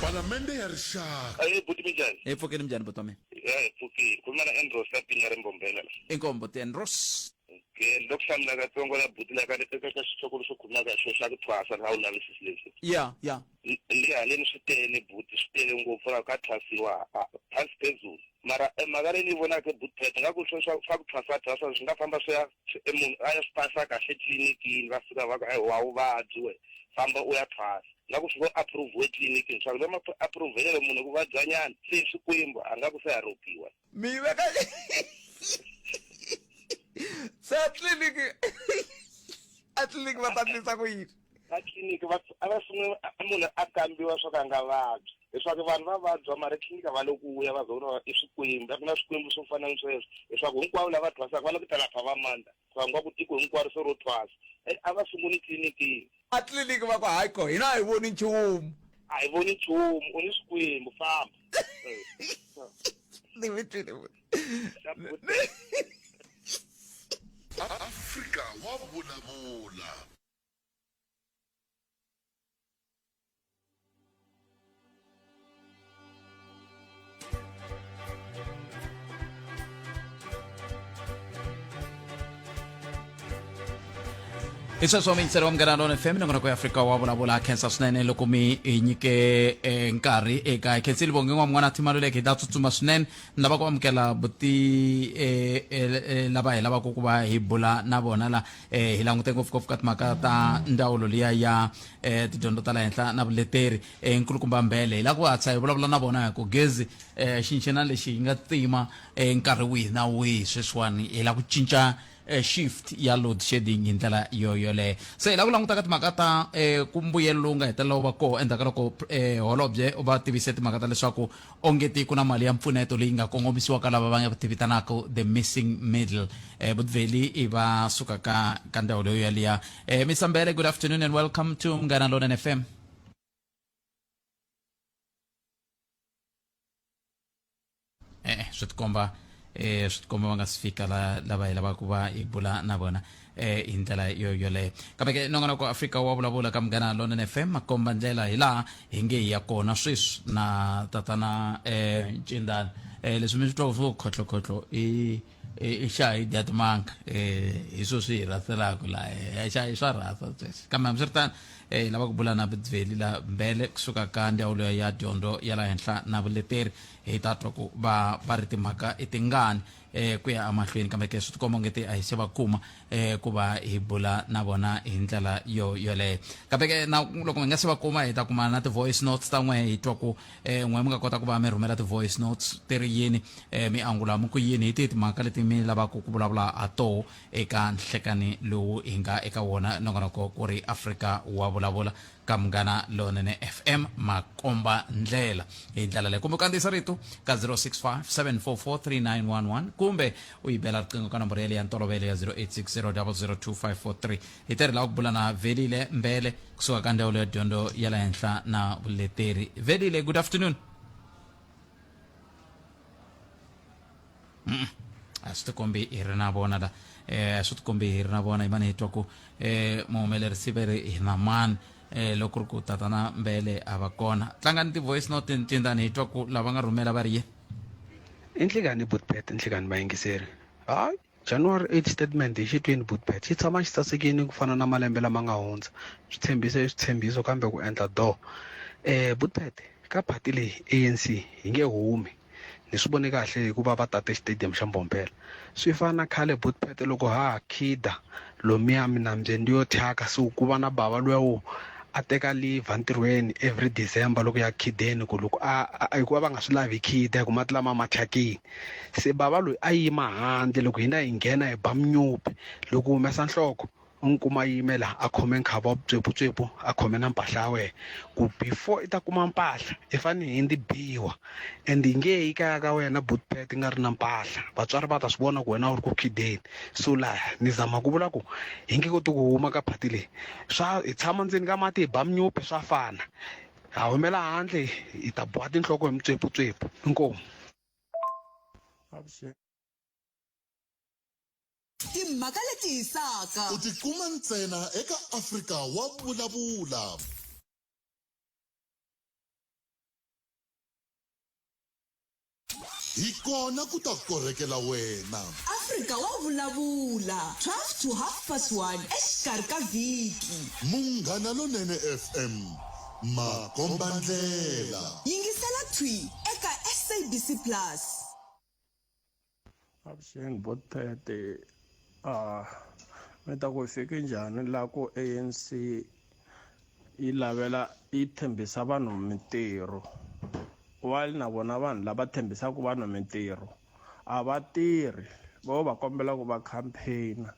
Palamende ya Rixaka. Ahee buti minjhani? Hi pfukile minjhani buti wa mina? Ya hi pfukile. Khuluma na Andros la Pinya Mbombela la. Inkomu buti Andros. Okay, ni lo ku hlamula katsongo la buti la ka eka ka xihloko lexo khulumaka hi xona xa ku thwasa ni nga wu lavisisi leswi. Ya, ya. Ni haleni swi tele buti swi tele ngopfu la ka thwasiwa phansi phezulu. Mara e mhaka leyi ni yi vonaka buti Phet nga ku swa swa ku thwasa thwasa swi nga famba swi ya e munhu a ya swi pasa kahle tlilinikini va fika va ku a wa wu vabyi we famba u ya thwasa. Nga ku swi ngo approve-iwe etliliniki swa ku va ma approve-ele munhu ku vabya nyana se swikwembu a nga ku se ya ropiwa. Mi yi veka se a tliliniki a tliliniki va ta endlisa ku yini? A tliliniki va a va sungula munhu a kambiwa swa ku a nga vabyi leswaku vanhu va vabya mara etliliniki a va le ku vuya va za ku i swikwembu a ku na swikwembu swo fana ni sweswo leswaku hinkwavo lava thwasaka va la ku ta lapha va mandla va nga ku tiko hinkwaro se ro thwasa a va sunguli tliliniki a tliliniki va ku hayi ko hina a hi voni nchumu a hi voni nchumu u ni swikwembu famba ni mi twile Afrika wa vulavula. Hi sweswo miyingiseri wa Munghana Lona FM nongonoko ya Afrika wa vulavula. Khensa swinene loko mi hi nyike eh, nkarhi eka khensile Bongi n'wa Thimaluleke. Hi ta tsutsuma swinene, ni lava ku amukela buti eh, eh, eh, lava hi lavaka ku va hi bula na vona la eh, hi langute ngopfungopfu ka timhaka ta ndzawulo liya ya eh, tidyondzo ta le henhla na vuleteri eh, nkulukumba Mbele. Hi lava ku hatla hi vulavula na vona hi ku gezi eh, xinxena lexi hi nga tima eh, nkarhi wihi na wihi sweswiwani hi lava ku cinca eh, shift ya load shedding hi ndlela yo yoleyo. Se hi lava ku languta ka timhaka ta eh, ku mbuyelo lowu nga hetelela wu va koho endzhaku ka loko eh, holobye va tivise timhaka ta leswaku ongeti ku na mali ya mpfuneto leyi nga kongomisiwaka lava va nga ti vitanaka the missing middle. Eh, Budveli i va suka ka ka ndhawu leyo yaliya. Eh, Mr Mbele, good afternoon and welcome to Munghana Lonene FM. Eh, swi tikomba eh swi tikomba va nga si fika la lava hi lavaka ku va hi bula na vona eh hi ndlela yo yoleyo. Kambe ke nongonoko Afrika wa vulavula ka Munghana Lonene FM makomba ndlela hi laha hi nge hi ya kona sweswi na tatana eh Ncindana. Eh leswi mi swi twaka swo khotlokhotlho i i xa hi dya timanga eh hi swo swi hi rhaselaka laha eh, xa hi swa rhasa sweswi. Kambe hambiswiritano eh hi lava ku bula na Bveli la Mbele kusuka ka ndzawulo ya dyondzo ya la henhla na vuleteri. Hi ta twa ku va va ri timhaka i tingani eh ku ya emahlweni, kambe ke swi tikomba ongeti a hi se va kuma eh ku va hi bula na vona hi ndlela yo yoleyo. Kambe ke na loko hi nga se va kuma, hi ta kuma na ti-voice notes ta n'we, hi twa ku eh n'we mi nga kota ku va mi rhumela ti-voice notes ti ri yini, eh mi angula mi ku yini hi tihi timhaka leti mi lavaka ku vulavula ha toho eka nhlekani lowu hi nga eka wona. Nongonoko ku ri Afrika wa vulavula ka Munghana Lonene FM makomba ndlela hi ndlela leyi, kumbe u kandziyisa rito ka 065 744 3911 kumbe u yi bela riqingho ka nomboro yaleyo ya ntolovelo ya 0860 002543. Hi tirhi lava ku bula na Velile Mbele kusuka ka ndzawulo ya dyondzo ya le henhla na vuleteri. Velile, good afternoon. A swi tikombi hi ri na vona la, eh swi tikombi hi ri na vona. Hi mane hi twa ku eh muhumelerisi ve ri hi na mani eh loko ri ku tatana Mbele a va kona. Tlangani ti-voice note ncindani hi twa ku lava nga rhumela va ri yini. I nhlikani Butpet, nhlikani vayingiseri. Hayi, January 8 statement hi xi twini Butpet, xi tshama xi sasekini ku fana na malembe lama nga hundza. Swi tshembise i switshembiso kambe ku endla doo. Eh Butpet, ka party leyi ANC hi nge humi. Ni swi vone kahle hikuva va tate xitediyamu xa Mbombela. Swi fana na khale Butpet loko ha ha khida lomuya minambyeni leyo thyaka so ku va na bava luya wo a teka leave entirhweni every December loko ya khideni ku loko a hikuva va nga swi lavi hi khida hi ku mati lama ma thyakile. Se bava loyi a yima handle loko hina hi nghena hi ba munyupi loko u humesa nhloko U n'wi kuma a yime laha a khome nkhava wa vutsweputswepu a khome na mpahla ya wena ku before i ta kuma mpahla i fane hi ndzi biwa and yi nge yi kaya ka wena bootpet i nga ri na mpahla vatswari va ta swi vona ku wena u ri ku khideni so laha ni zama ku vula ku hi nge koti ku huma ka phati leyi swa hi tshama ndzeni ka mati hi ba munyupi swa fana ha humela handle hi ta boha tinhloko hi mitsweputswepu inkomu. Avuxeni. Timhaka leti hisaka. U ti kuma ntsena eka Afrika wa Vulavula. Hi kona ku ta korhekela wena. Afrika wa Vulavula, 12 to half past 1 exikarhi ka vhiki. Munghana Lonene FM, makombandlela. Yingisela thwi eka SABC Plus. Avuxeni Botpete mi ta ku hi fike njhani la ku ANC yi lavela yi tshembisa vanhu mintirho while na vona vanhu lava tshembisaka vanhu mintirho a va tirhi vo va kombela ku va campaign-a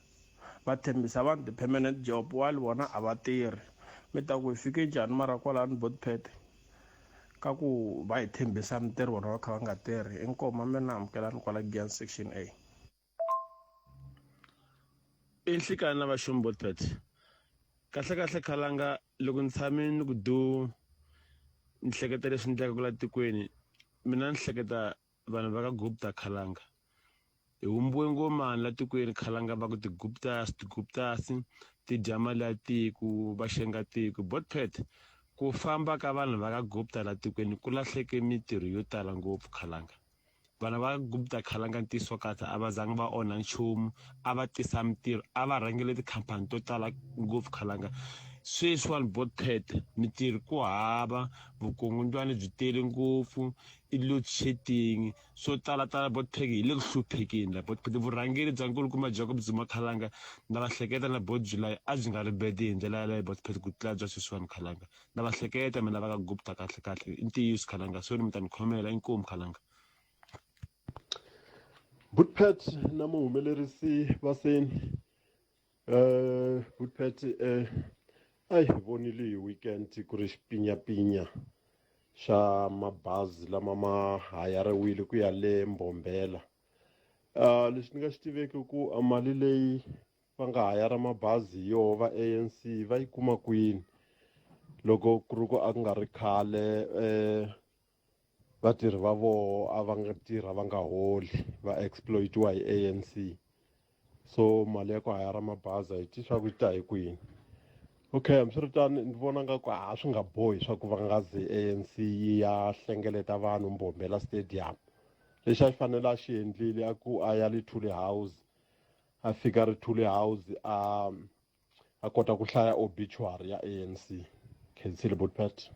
va tshembisa vanhu ti-permanent job while vona a va tirhi mi ta ku hi fike njhani mara kwalano Botpete. Ka ku va hi tshembisa mintirho vona va kha va nga tirhi inkomu mina amukelani kwala Giyani section A. I nhlikani na vaxumi Botpet. Kahle kahle khalanga loko ni tshame ni ku du ni hleketa leswi endlekaka la tikweni mina ni hleketa vanhu va ka Gupta khalanga. Hi humbiwe ngomani la tikweni khalanga va ku ti-Guptas ti-Guptas ti dya mali ya tiko va xenga tiko Botpet ku famba ka vanhu va ka Gupta la tikweni ku lahleke mintirho yo tala ngopfu khalanga vanhu va Gupta khalanga ntiyiso wa kahle a va zangi va onha nchumu a va tisa mintirho a va rhangele tikhampani to tala ngopfu khalanga sweswiwani Botpet mintirho ku hava vukungundzwani byi tele ngopfu i load shedding swo tala tala botpek hi le ku hluphekeni la botpek vurhangeri bya nkulukumba Jacob Zuma Khalanga na va hleketa na bot July a byi nga ri bad hi ndlela yaleyo botpek ku tlula bya sweswiwani Khalanga na va hleketa mina va ka Gupta kahle kahle i ntiyiso Khalanga sorry mi ta ni khomela inkomu Khalanga. Butpet na muhumelerisi Vaseni eh Butpet eh a hi vonile hi weekend ku ri xipinyapinya xa mabazi lama ma hayariwile ku ya le Mbombela uh, lexi ni nga xi tiveki ku a mali leyi va nga hayara mabazi hi yoho va ANC va yi kuma kwini loko ku ri ku a ku nga ri khale eh vatirhi va voho a va nga tirha va nga holi va exploitiwa hi ANC so mali ya ku hayara mabazi a yi tivi swa ku yi ta hi kwini okay hambiswiritano ni vona nga ku a swi nga bohi swa ku va nga ze ANC yi ya hlengeleta vanhu Mbombela Stadium lexi a xi fanele a xi endlile a ku a ya Lithuli House a fika Lithuli House a a kota ku hlaya obituary ya ANC khensile Botpet.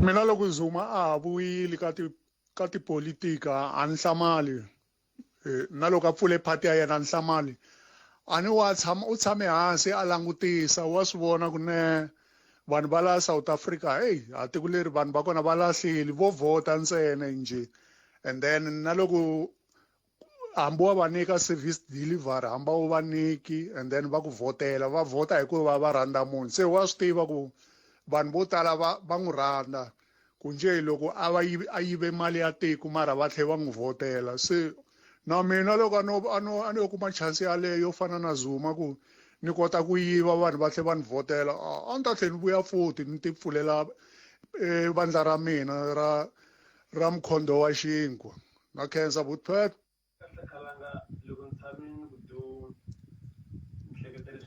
Mina loko Zuma a ha vuyile ka ti ka tipolitika a ni hlamali eh, na loko a pfule party ya yena a ni hlamali a ni wa tshama u tshame hansi a langutisa wa swi vona ku ne vanhu va la South Africa hey a tiko leri vanhu va kona va lahlile vo vhota ntsena njhe and then na loko hambi wa va nyika service delivery hambi a wu va nyiki and then va ku vhotela va vhota hikuva va rhandza munhu se wa swi tiva ku vanhu vo tala va va n'wi rhandza ku njhe loko a va a yive mali ya tiko mara va tlhela va n'wi vhotela se na mina loko a no a no a no kuma chance yaleyo yo fana na Zuma ku ni kota ku yiva vanhu va tlhela va ni vhotela a ni ta tlhela ni vuya futhi ni ti pfulela eh, vandla ra mina ra ra mukhondo wa xinkwa Na khensa Butpet.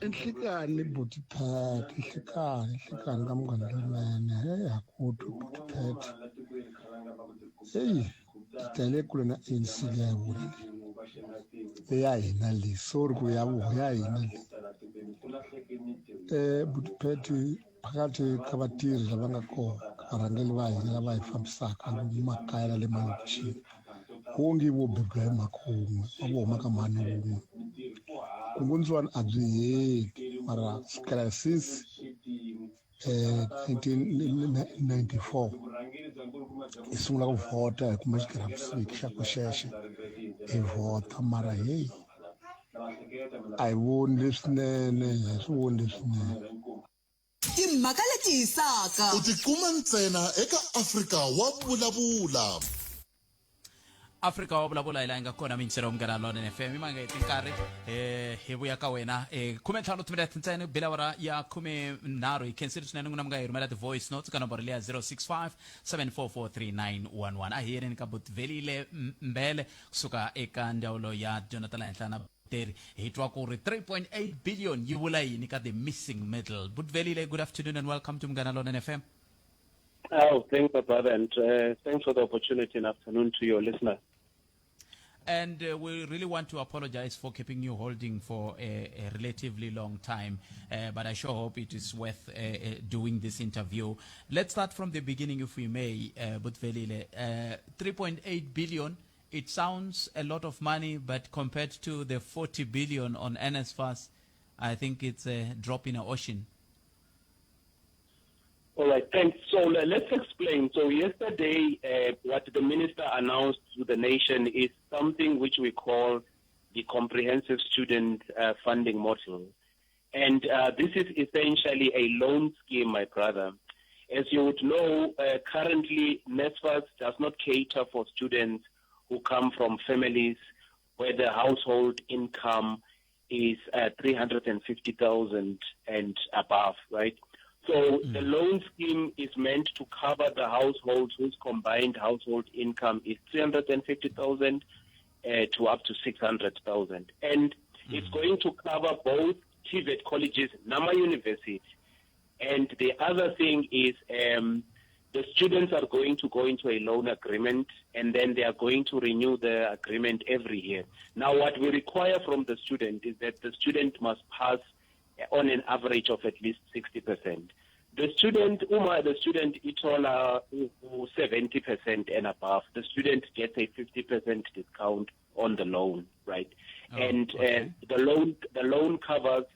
I nhlikani buti Pat nhlikani nhlikani ka munghana lonene heyi ha ku twi buti Pat heyi ti tele kule na ANC leya hi vona leyi leya hina leyi sorry ku ya voho ya hina leyi um buti Pat phakathi ka vatirhi lava nga kona varhangeri va hina lava hi fambisaka lomu makaya na le malokixini wonge vo bebula hi mhaka wun'we va vo huma ka mhani wun'we kungundzwani a byi heli mara sukela since um 1994 hi sungula ku vhota hi kuma xigiramusiki xa ku xexe hi vhota mara heyi a hi voni leswinene a hi swi voni leswinene Timhaka leti hisaka. U ti kuma ntsena eka Afrika wa Vulavula. Afrika wa vulavula hi laha yi nga kona mintselo munghana lonene fm yi manga hi tinkarhi eh hi vuya ka wena eh 15 timinete ntsena ku bile awara ya 13 hi khensile swinene n'wina mi nga hi rhumela ti-voice notes ka nomboro leya 065 744 3911 a hi yeneni ka butvelile mbele kusuka eka ndzawulo ya dyondzo ta le henhla na Valuteri hi twa ku ri 3.8 billion yi vula yini ka the missing middle. Butvelile, good afternoon and welcome to Munghana Lonene FM. Oh, thanks, my brother, and thanks for the opportunity and afternoon to your listener. And we really want to apologize for keeping you holding for a, a relatively long time, but I sure hope it is worth doing this interview. Let's start from the beginning, if we may, Butvelile. 3.8 billion, it sounds a lot of money, but compared to the 40 billion on NSFAS, I think it's a drop in the ocean. All right, thanks. So let's explain. So yesterday, what the minister announced to the nation is something which we call the comprehensive student funding model. And this is essentially a loan scheme, my brother. As you would know, currently NSFAS does not cater for students who come from families where the household income is 350,000 and above, right? So the loan scheme is meant to cover the households whose combined household income is 350,000 to up to 600,000. And it's going to cover both TVET colleges, Nama University. And the other thing is the students are going to go into a loan agreement, and then they are going to renew the agreement every year. Now, what we require from the student is that the student must pass on an average of at least 60%. The student, uma the student itola 70% and above, the student gets a 50% discount on the loan, right? Oh, and okay. the loan covers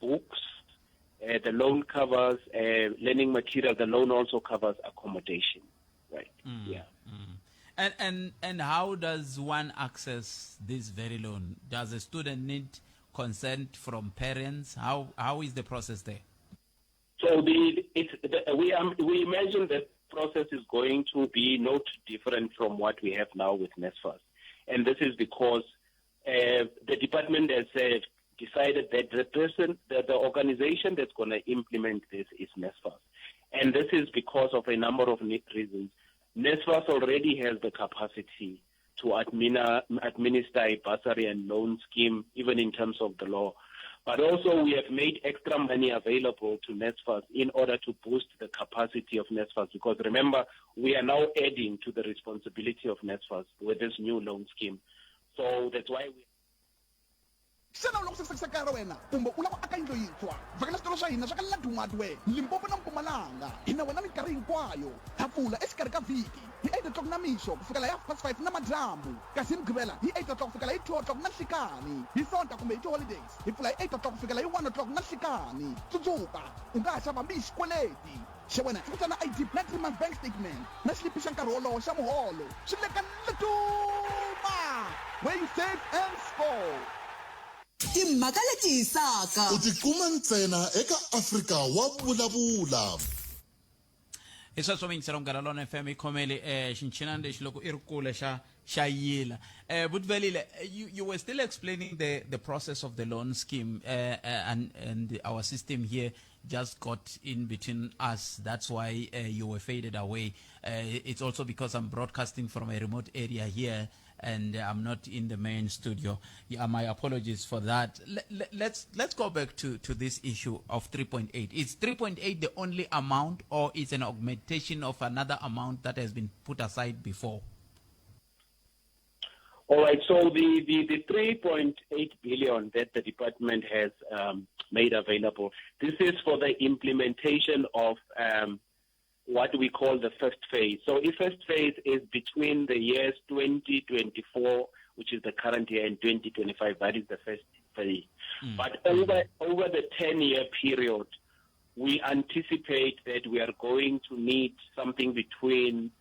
books, the loan covers learning material, the loan also covers accommodation, right? Yeah. And how does one access this very loan? Does a student need consent from parents? How is the process there? So we imagine the process is going to be not different from what we have now with NSFAS. And this is because the department has decided that the organization that's going to implement this is NSFAS. And this is because of a number of reasons. NSFAS already has the capacity to administer a bursary and loan scheme, even in terms of the law. But also we have made extra money available to NSFAS in order to boost the capacity of NSFAS, because remember, we are now adding to the responsibility of NSFAS with this new loan scheme. So that's why we... Xana u lava ku sasekisa kaya ra wena kumbe u lava ku aka yindlu yintshwa? Vhakela switolo swa hina swa ka Laduma Hardware, Limpopo na Mpumalanga. Hi na wena minkarhi hinkwayo. Ha pfula exikarhi ka vhiki hi 8 o'clock na mixo ku fikela hi half past 5 na madyambu, kasi hi Mugqivela hi 8 o'clock ku fikela hi 2 o'clock na nhlikani. Hi Sonta kumbe hi ti-holidays hi pfula hi 8 o'clock ku fikela hi 1 o'clock na nhlikani. Tsundzuka, u nga ha xava hambi hi xikweleti. Xa wena i ku ta na ID na 3 month bank statement na xilipi xa nkarhi wolowo xa muholo. Swi le ka Laduma, where you save and score. Timhaka leti hisaka. U ti kuma ntsena eka Afrika wa Vulavula. Hi sweswo miyingisela Munghana Lonene FM yi khomele xinchinani lexi loko i ri kule xa xa yila. Butvelile, you were still explaining the process of the loan scheme, and our system here just got in between us. That's why you were faded away. It's also because I'm broadcasting from a remote area here and I'm not in the main studio. Yeah, my apologies for that. Let's go back to this issue of 3.8. Is 3.8 the only amount, or is an augmentation of another amount that has been put aside before? All right, so the 3.8 billion that the department has made available, this is for the implementation of what we call the first phase. So the first phase is between the years 2024, which is the current year, and 2025. That is the first phase. But over the 10-year period, we anticipate that we are going to need something between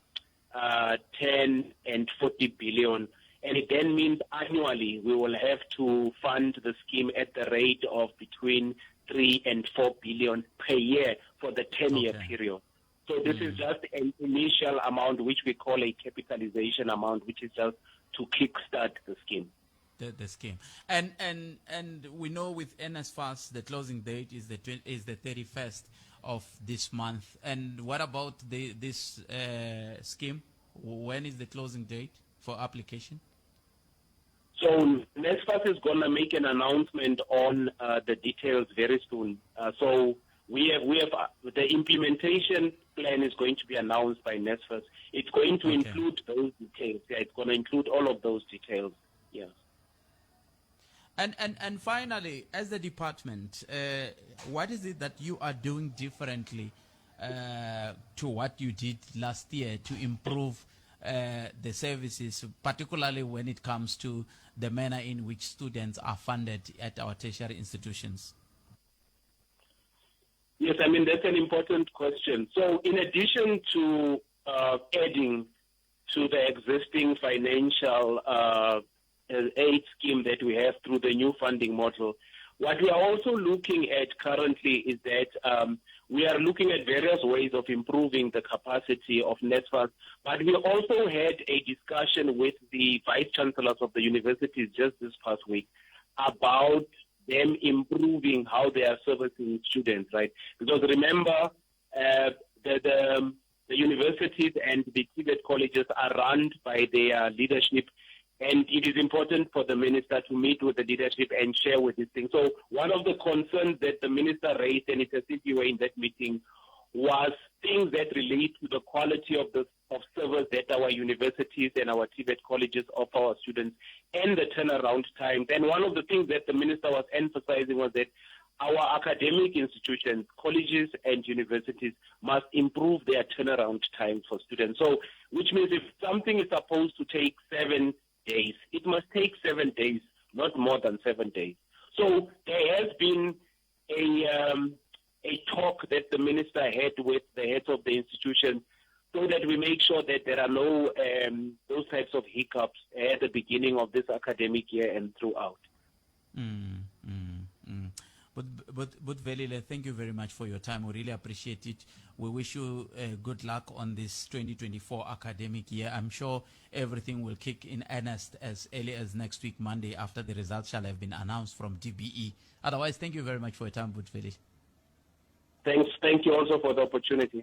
10 and 40 billion. And it then means annually we will have to fund the scheme at the rate of between 3 and 4 billion per year for the 10-year period. So this is just an initial amount, which we call a capitalization amount, which is just to kickstart the scheme. The scheme. And we know with NSFAS, the closing date is the 31st of this month. And what about this scheme? When is the closing date for application? So NSFAS is going to make an announcement on uh, the details very soon. Uh, so we have, we have uh, the implementation plan is going to be announced by NSFAS. It's going to okay. include those details. Yeah, it's going to include all of those details. Yeah. And, and, and finally, as the department, uh, what is it that you are doing differently uh, to what you did last year to improve uh, the services, particularly when it comes to the manner in which students are funded at our tertiary institutions? Yes, I mean, that's an important question. So, in addition to uh, adding to the existing financial uh, aid scheme that we have through the new funding model, what we are also looking at currently is that um, we are looking at various ways of improving the capacity of NSFAS, but we also had a discussion with the vice chancellors of the universities just this past week about them improving how they are servicing students, right? Because remember, uh, the, the, the universities and the TVET colleges are run by their leadership and it is important for the minister to meet with the leadership and share with this thing. So one of the concerns that the minister raised, and it's a CPA in that meeting, was things that relate to the quality of the of service that our universities and our TVET colleges offer our students and the turnaround times. And one of the things that the minister was emphasizing was that our academic institutions, colleges and universities must improve their turnaround time for students. So, which means if something is supposed to take seven days, it must take seven days, not more than seven days. So there has been a, um, a talk that the minister had with the heads of the institution so that we make sure that there are no um, those types of hiccups at the beginning of this academic year and throughout. Mm, mm, mm. But, but, but Velile, thank you very much for your time. We really appreciate it. We wish you uh, good luck on this 2024 academic year. I'm sure everything will kick in earnest as early as next week, Monday, after the results shall have been announced from DBE. Otherwise, thank you very much for your time, Butvelile. Thanks. Thank you also for the opportunity.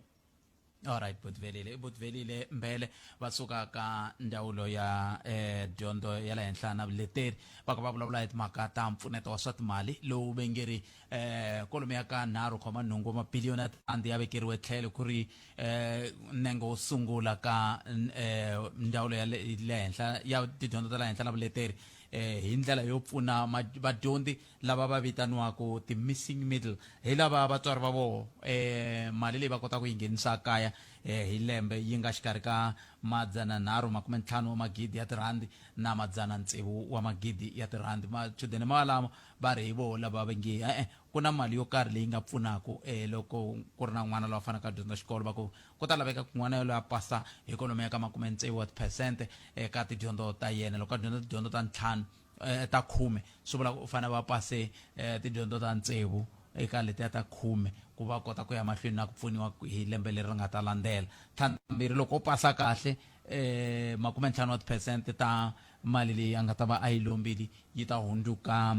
Alright Butvelile Butvelile Mbele va suka ka ndzawulo ya eh, dyondzo ya le henhla na vuleteri va ka va vulavula hi timhaka ta mpfuneto wa swa timali lowu ve nge ri eh, kwalomu ya ka 3.8 wa mabiliyoni ya tirhandi ya vekeriwe tlhelo ku ri eh, nengo wo sungula ka eh, ndzawulo ya le henhla ya tidyondzo ta le henhla na vuleteri eh, hi ndlela yo pfuna vadyondzi lava va vitaniwaka ti-missing middle hi lava vatswari va voho eh, mali leyi va kotaka ku yi nghenisa kaya eh, hi lembe yi nga xikarhi ka madzana nharhu makume ntlhanu wa magidi ya tirhandi na madzana tsevu wa magidi ya tirhandi machudeni ma lama va ri hi voho lava va nge e-e ku na mali yo karhi leyi nga pfunaka eh, loko ku ri na n'wana loyi a faneleke a dyondza xikolo va ku ku ta laveka ku n'wana yoloye a pasa hi kwalomu ya ka makume tsevu wa tiphesente eka tidyondzo ta yena loko a dyondza tidyondzo ta ntlhanu eh, ta khume swi vula ku u fanele va pase eh, tidyondzo ta tsevu eka letiya ta khume ku va kota ku ya mahlweni na ku pfuniwa hi lembe leri ri nga ta landzela tlhandlambirhi loko u pasa kahle eh makume ntlhanu wa tiphesente ta mali leyi a nga ta va a yi lombile yi ta hundzuka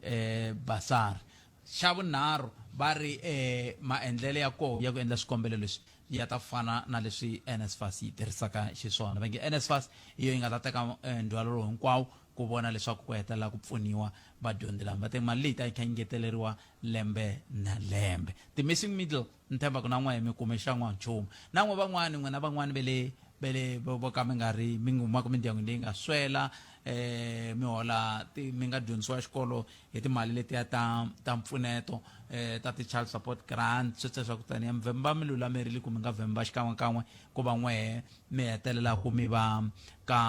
eh basari xa vunharhu va ri eh maendlelo ya kona ya ku endla swikombelo leswi ya ta fana na leswi NSFAS yi tirhisaka xiswona va nge NSFAS hi yo yi nga ta teka eh, ndzhwalo lowu hinkwawo ku vona leswaku ku hetelela ku pfuniwa vadyondzi lava va te mali leyi ta yi kha yi ngeteleriwa lembe na lembe ti-missing middle ni tshemba ku na n'we mi kume xa n'wanchumu na n'we van'wani n'wina van'wani ve le ve le vo ka mi nga ri mi humaka mindyangwini leyi nga swela eh mi hola mi nga dyondzisiwa xikolo hi timali letiya ta ta mpfuneto eh ta ti-child support grant sweswo swa ku taniya mi vhemba mi lulamerile ku mi nga vhemba xikan'wekan'we ku va n'wehe mi hetelela ku mi va ka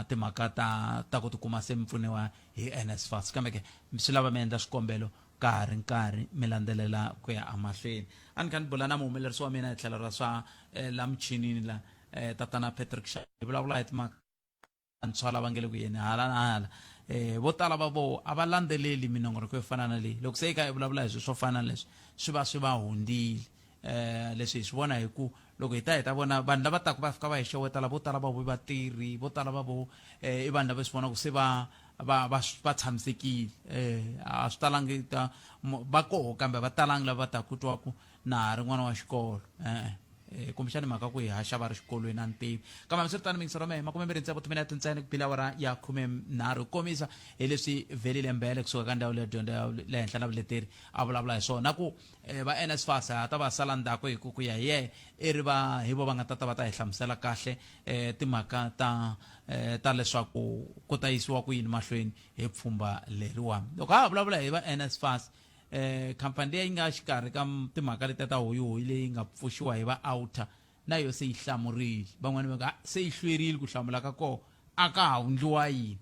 timhaka ta ta ku tikuma se mi pfuniwa hi NSFAS kambe ke swi lava mi endla swikombelo ka ha ri nkarhi mi landzelela ku ya emahlweni a ni kha ni bula na muhumelerisi wa mina hi tlhelo ra swa eh, la muchinini la eh, tatana Patrick Sha hi vulavula hi timhaka vantshwa lava nge le ku yeni hala na hala eh vo tala va voho a va landzeleli minongonoko yo fana na leyi loko se yi kha yi vulavula hi swilo swo fana na leswi swi va swi va hundzile eh leswi hi swi vona hi ku loko hi ta hi ta vona vanhu lava taka va fika va hi xeweta lavo tala va vo vatirhi vo tala va vo eh i vanhu lava swi vonaka se va va va va tshamisekile eh a swi talangi ta va koho kambe va talangi lava taka ku twa ku na ha ri n'wana wa xikolo eh Eh, kumbexani mhaka ku hi haxa va ri xikolweni a ni tivi kambe hambiswiritano mingisero mehe makumembirhi tsevu timinete ntsena ku bile awara ya khumenharhu komisa hi leswi velile mbele kusuka ka ndzawulo ya dyondzo ya le henhla na vuleteri a vulavula hi swona na ku eh, va nsfas ha ta va sala ndzhaku hi ku ku ya hi yehe i ri va hi vo va nga ta ta va ta hi hlamusela kahle eh, timhaka ta eh, ta leswaku ku ta yisiwa ku yini mahlweni hi pfhumba leriwani loko ha ha vulavula hi va nsfas eh khampani leyi nga xikarhi ka timhaka letiya ta hoyihoyi leyi nga pfuxiwa hi va outer na yo se yi hlamurile van'wani va nga ah, se yi hlwerile ku hlamula ka koho a ka ha wundliwa yini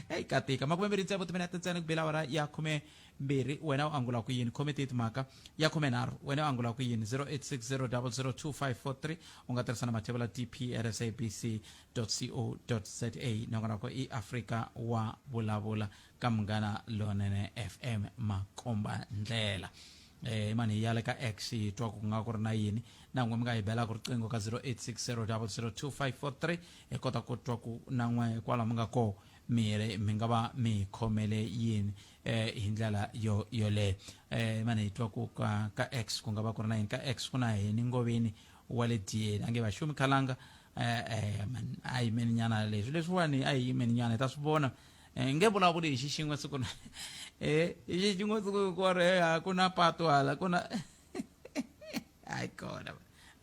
eyi katika makumembirhi tsevu timinete ntsena ku bela awara ya khume mbirhi wena u angula ku yini khome tihi timhaka ya khumenharhu wena u angula ku yini 0860002543 u nga tirhisa na mathevula tp at sabc co za nongonoko i afrika wa vulavula ka Munghana Lonene FM makomba ndlela eh mani hi ya le ka X hi twa ku nga ku ri na yini na n'we mi nga hi belaka riqingho ka 0860002543 hi kota ku twa ku na n'we kwala mi nga koho mi ri mi nga va mi khomele yini eh hi ndlela yo yoleyo eh mani hi twa ku ka ka X ku nga va ku ri na yini ka X ku na hini ngoveni wa le diyeni a nge vaxumi khalanga eh eh man a yimeni nyana leswi leswiwani a hi yimeni nyana hi ta swi vona Eh, nge vulavuli hi xixin'we siku na eh hi xixin'we siku hinkwaro he a ku na patu hala ku na hayi kona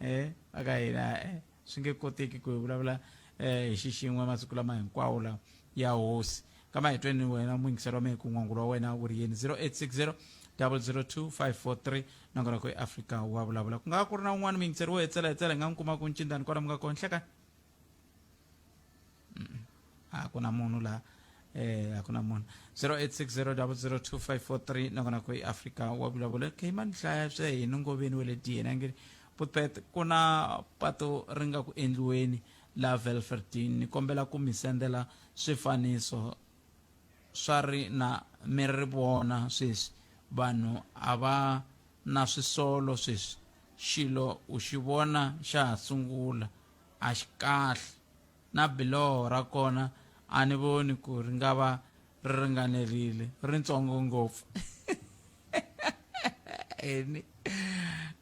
eh aka hina eh, swi nge koteki ku hi vulavula eh hi xixin'we masiku lama hinkwawo la ya hosi kama hi tweni wena muyingiseri wa mehe ku n'wangulo wa wena wu ri yini 0860 002 543 nongonoko eAfrika wa vulavula ku nga ku ri na un'wana muyingiseri wo hetsela hetsela hi nga n'wi kuma ku ncindani kwala mi nga kona nhlekani a ku na munhu la eh a ku na munhu 0860002543 nakona ku iAfrika wa vulavula khe mani hlaya swe hi nongoveni wa le diyeni a nge putpet ku na pato ri nga ku endliweni la Velverdin ni kombela ku mi sendela swifaniso swa ri na mi ri vona sweswi vanhu a va na swisolo sweswi xilo u xi vona xa ha sungula a xi kahle na biloho ra kona a ni voni ku ri nga va ri ringanerile ri ntsongo ngopfu eni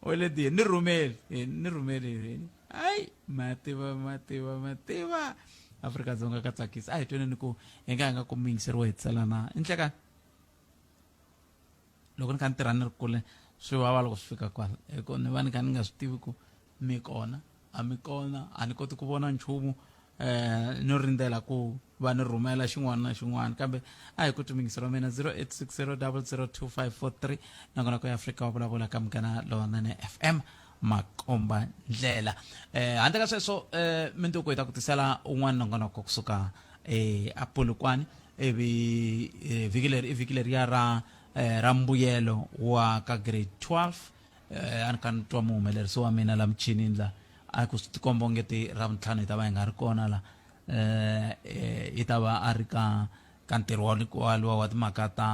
weledi ni rhumeli ni rhumeli eni hayi mativa mativa mativa Afrika-Dzonga ka tsakisa a hi tweneni ku hi nga hi nga kumi yingiseriwa hi tsela na i nhlekani loko ni kha ni tirha ni ri kule swi vava loko swi fika kwala hi ku ni va ni kha ni nga swi tivi ku mi kona a mi kona a ni koti ku vona nchumu eh no rindzela ku va ni rhumela xin'wana na xin'wana kambe a hi ku timingiselo wa mina 0860002543 nakona ku ya Afrika wa vulavula ka Munghana Lonene FM makomba ndlela eh handle ka sweswo eh mintuku hi ta ku tisela un'wana nongonoko kusuka eh a Polokwane ivi eh, vhiki leri i vhiki leriya ra eh, ra mbuyelo wa ka grade 12 eh, a ni kha ni twa muhumelerisi wa mina la muchinini la a ku swi tikomba onge ti ra vuntlhanu hi ta va hi nga ri kona la eh, eh, i ta va a ri ka ka ntirho wa waliwa wa timhaka ta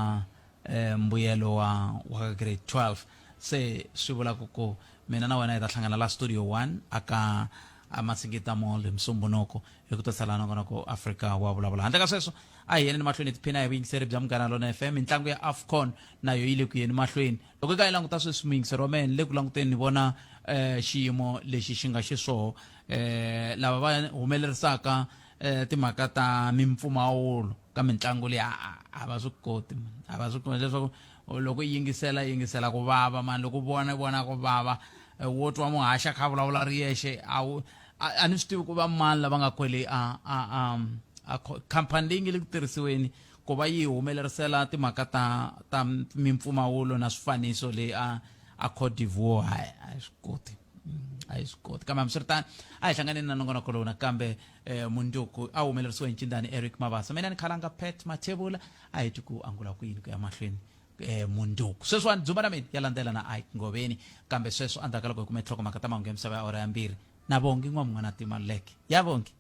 eh, mbuyelo wa wa ka grade 12 se swi vula ku ku mina na wena hi ta hlangana la studio 1 aka a Masingita Mall hi Musumbhunuku hi ku ta sala nongonoko Afrika wa vulavula handle ka sweswo a hi yeneni mahlweni hi tiphina hi vuyingiseri bya Munghana Lona FM mintlangu ya AFCON na yo yi le ku yeni mahlweni loko hi ka hi languta sweswi muyingiseri wa mehe ni le ku languteni ni vona eh, xiyimo lexi xi nga xiswoho eh, lava va humelerisaka eh, timhaka ta mimpfumawulo ka mitlangu leyi a va swi koti a va swi koti leswaku loko i yingisela yingisela ku vava mani loko u vona vona ku vava eh, wo twa muhaxa kha vulavula ri yexe a wu a ni swi tivi ku va mani lava nga kwele a a a a khampani leyi nge le ku tirhisiweni ku va yi humelerisela timhaka ta ta mimpfumawulo na swifaniso leyi a a Cote d'Ivoire hayi a yi swi koti a yi swi koti kambe hambiswiritano a hi hlanganeni na nongonoko lowu nakambe eh, mundzuku a humelerisiwe hi ncindani Eric Mabasa mina ni khalanga Pat Mathebula a hi twi ku angula ku yini ku ya mahlweni eh, mundzuku sweswiwani dzumba na mina ya landzela na Ike Ngoveni kambe sweswo endzhaku ka loko hi kume nhlokomhaka ta mahungu ya misava ya awara ya mbirhi na vongi n'wamun'wana timaleke ya vongi.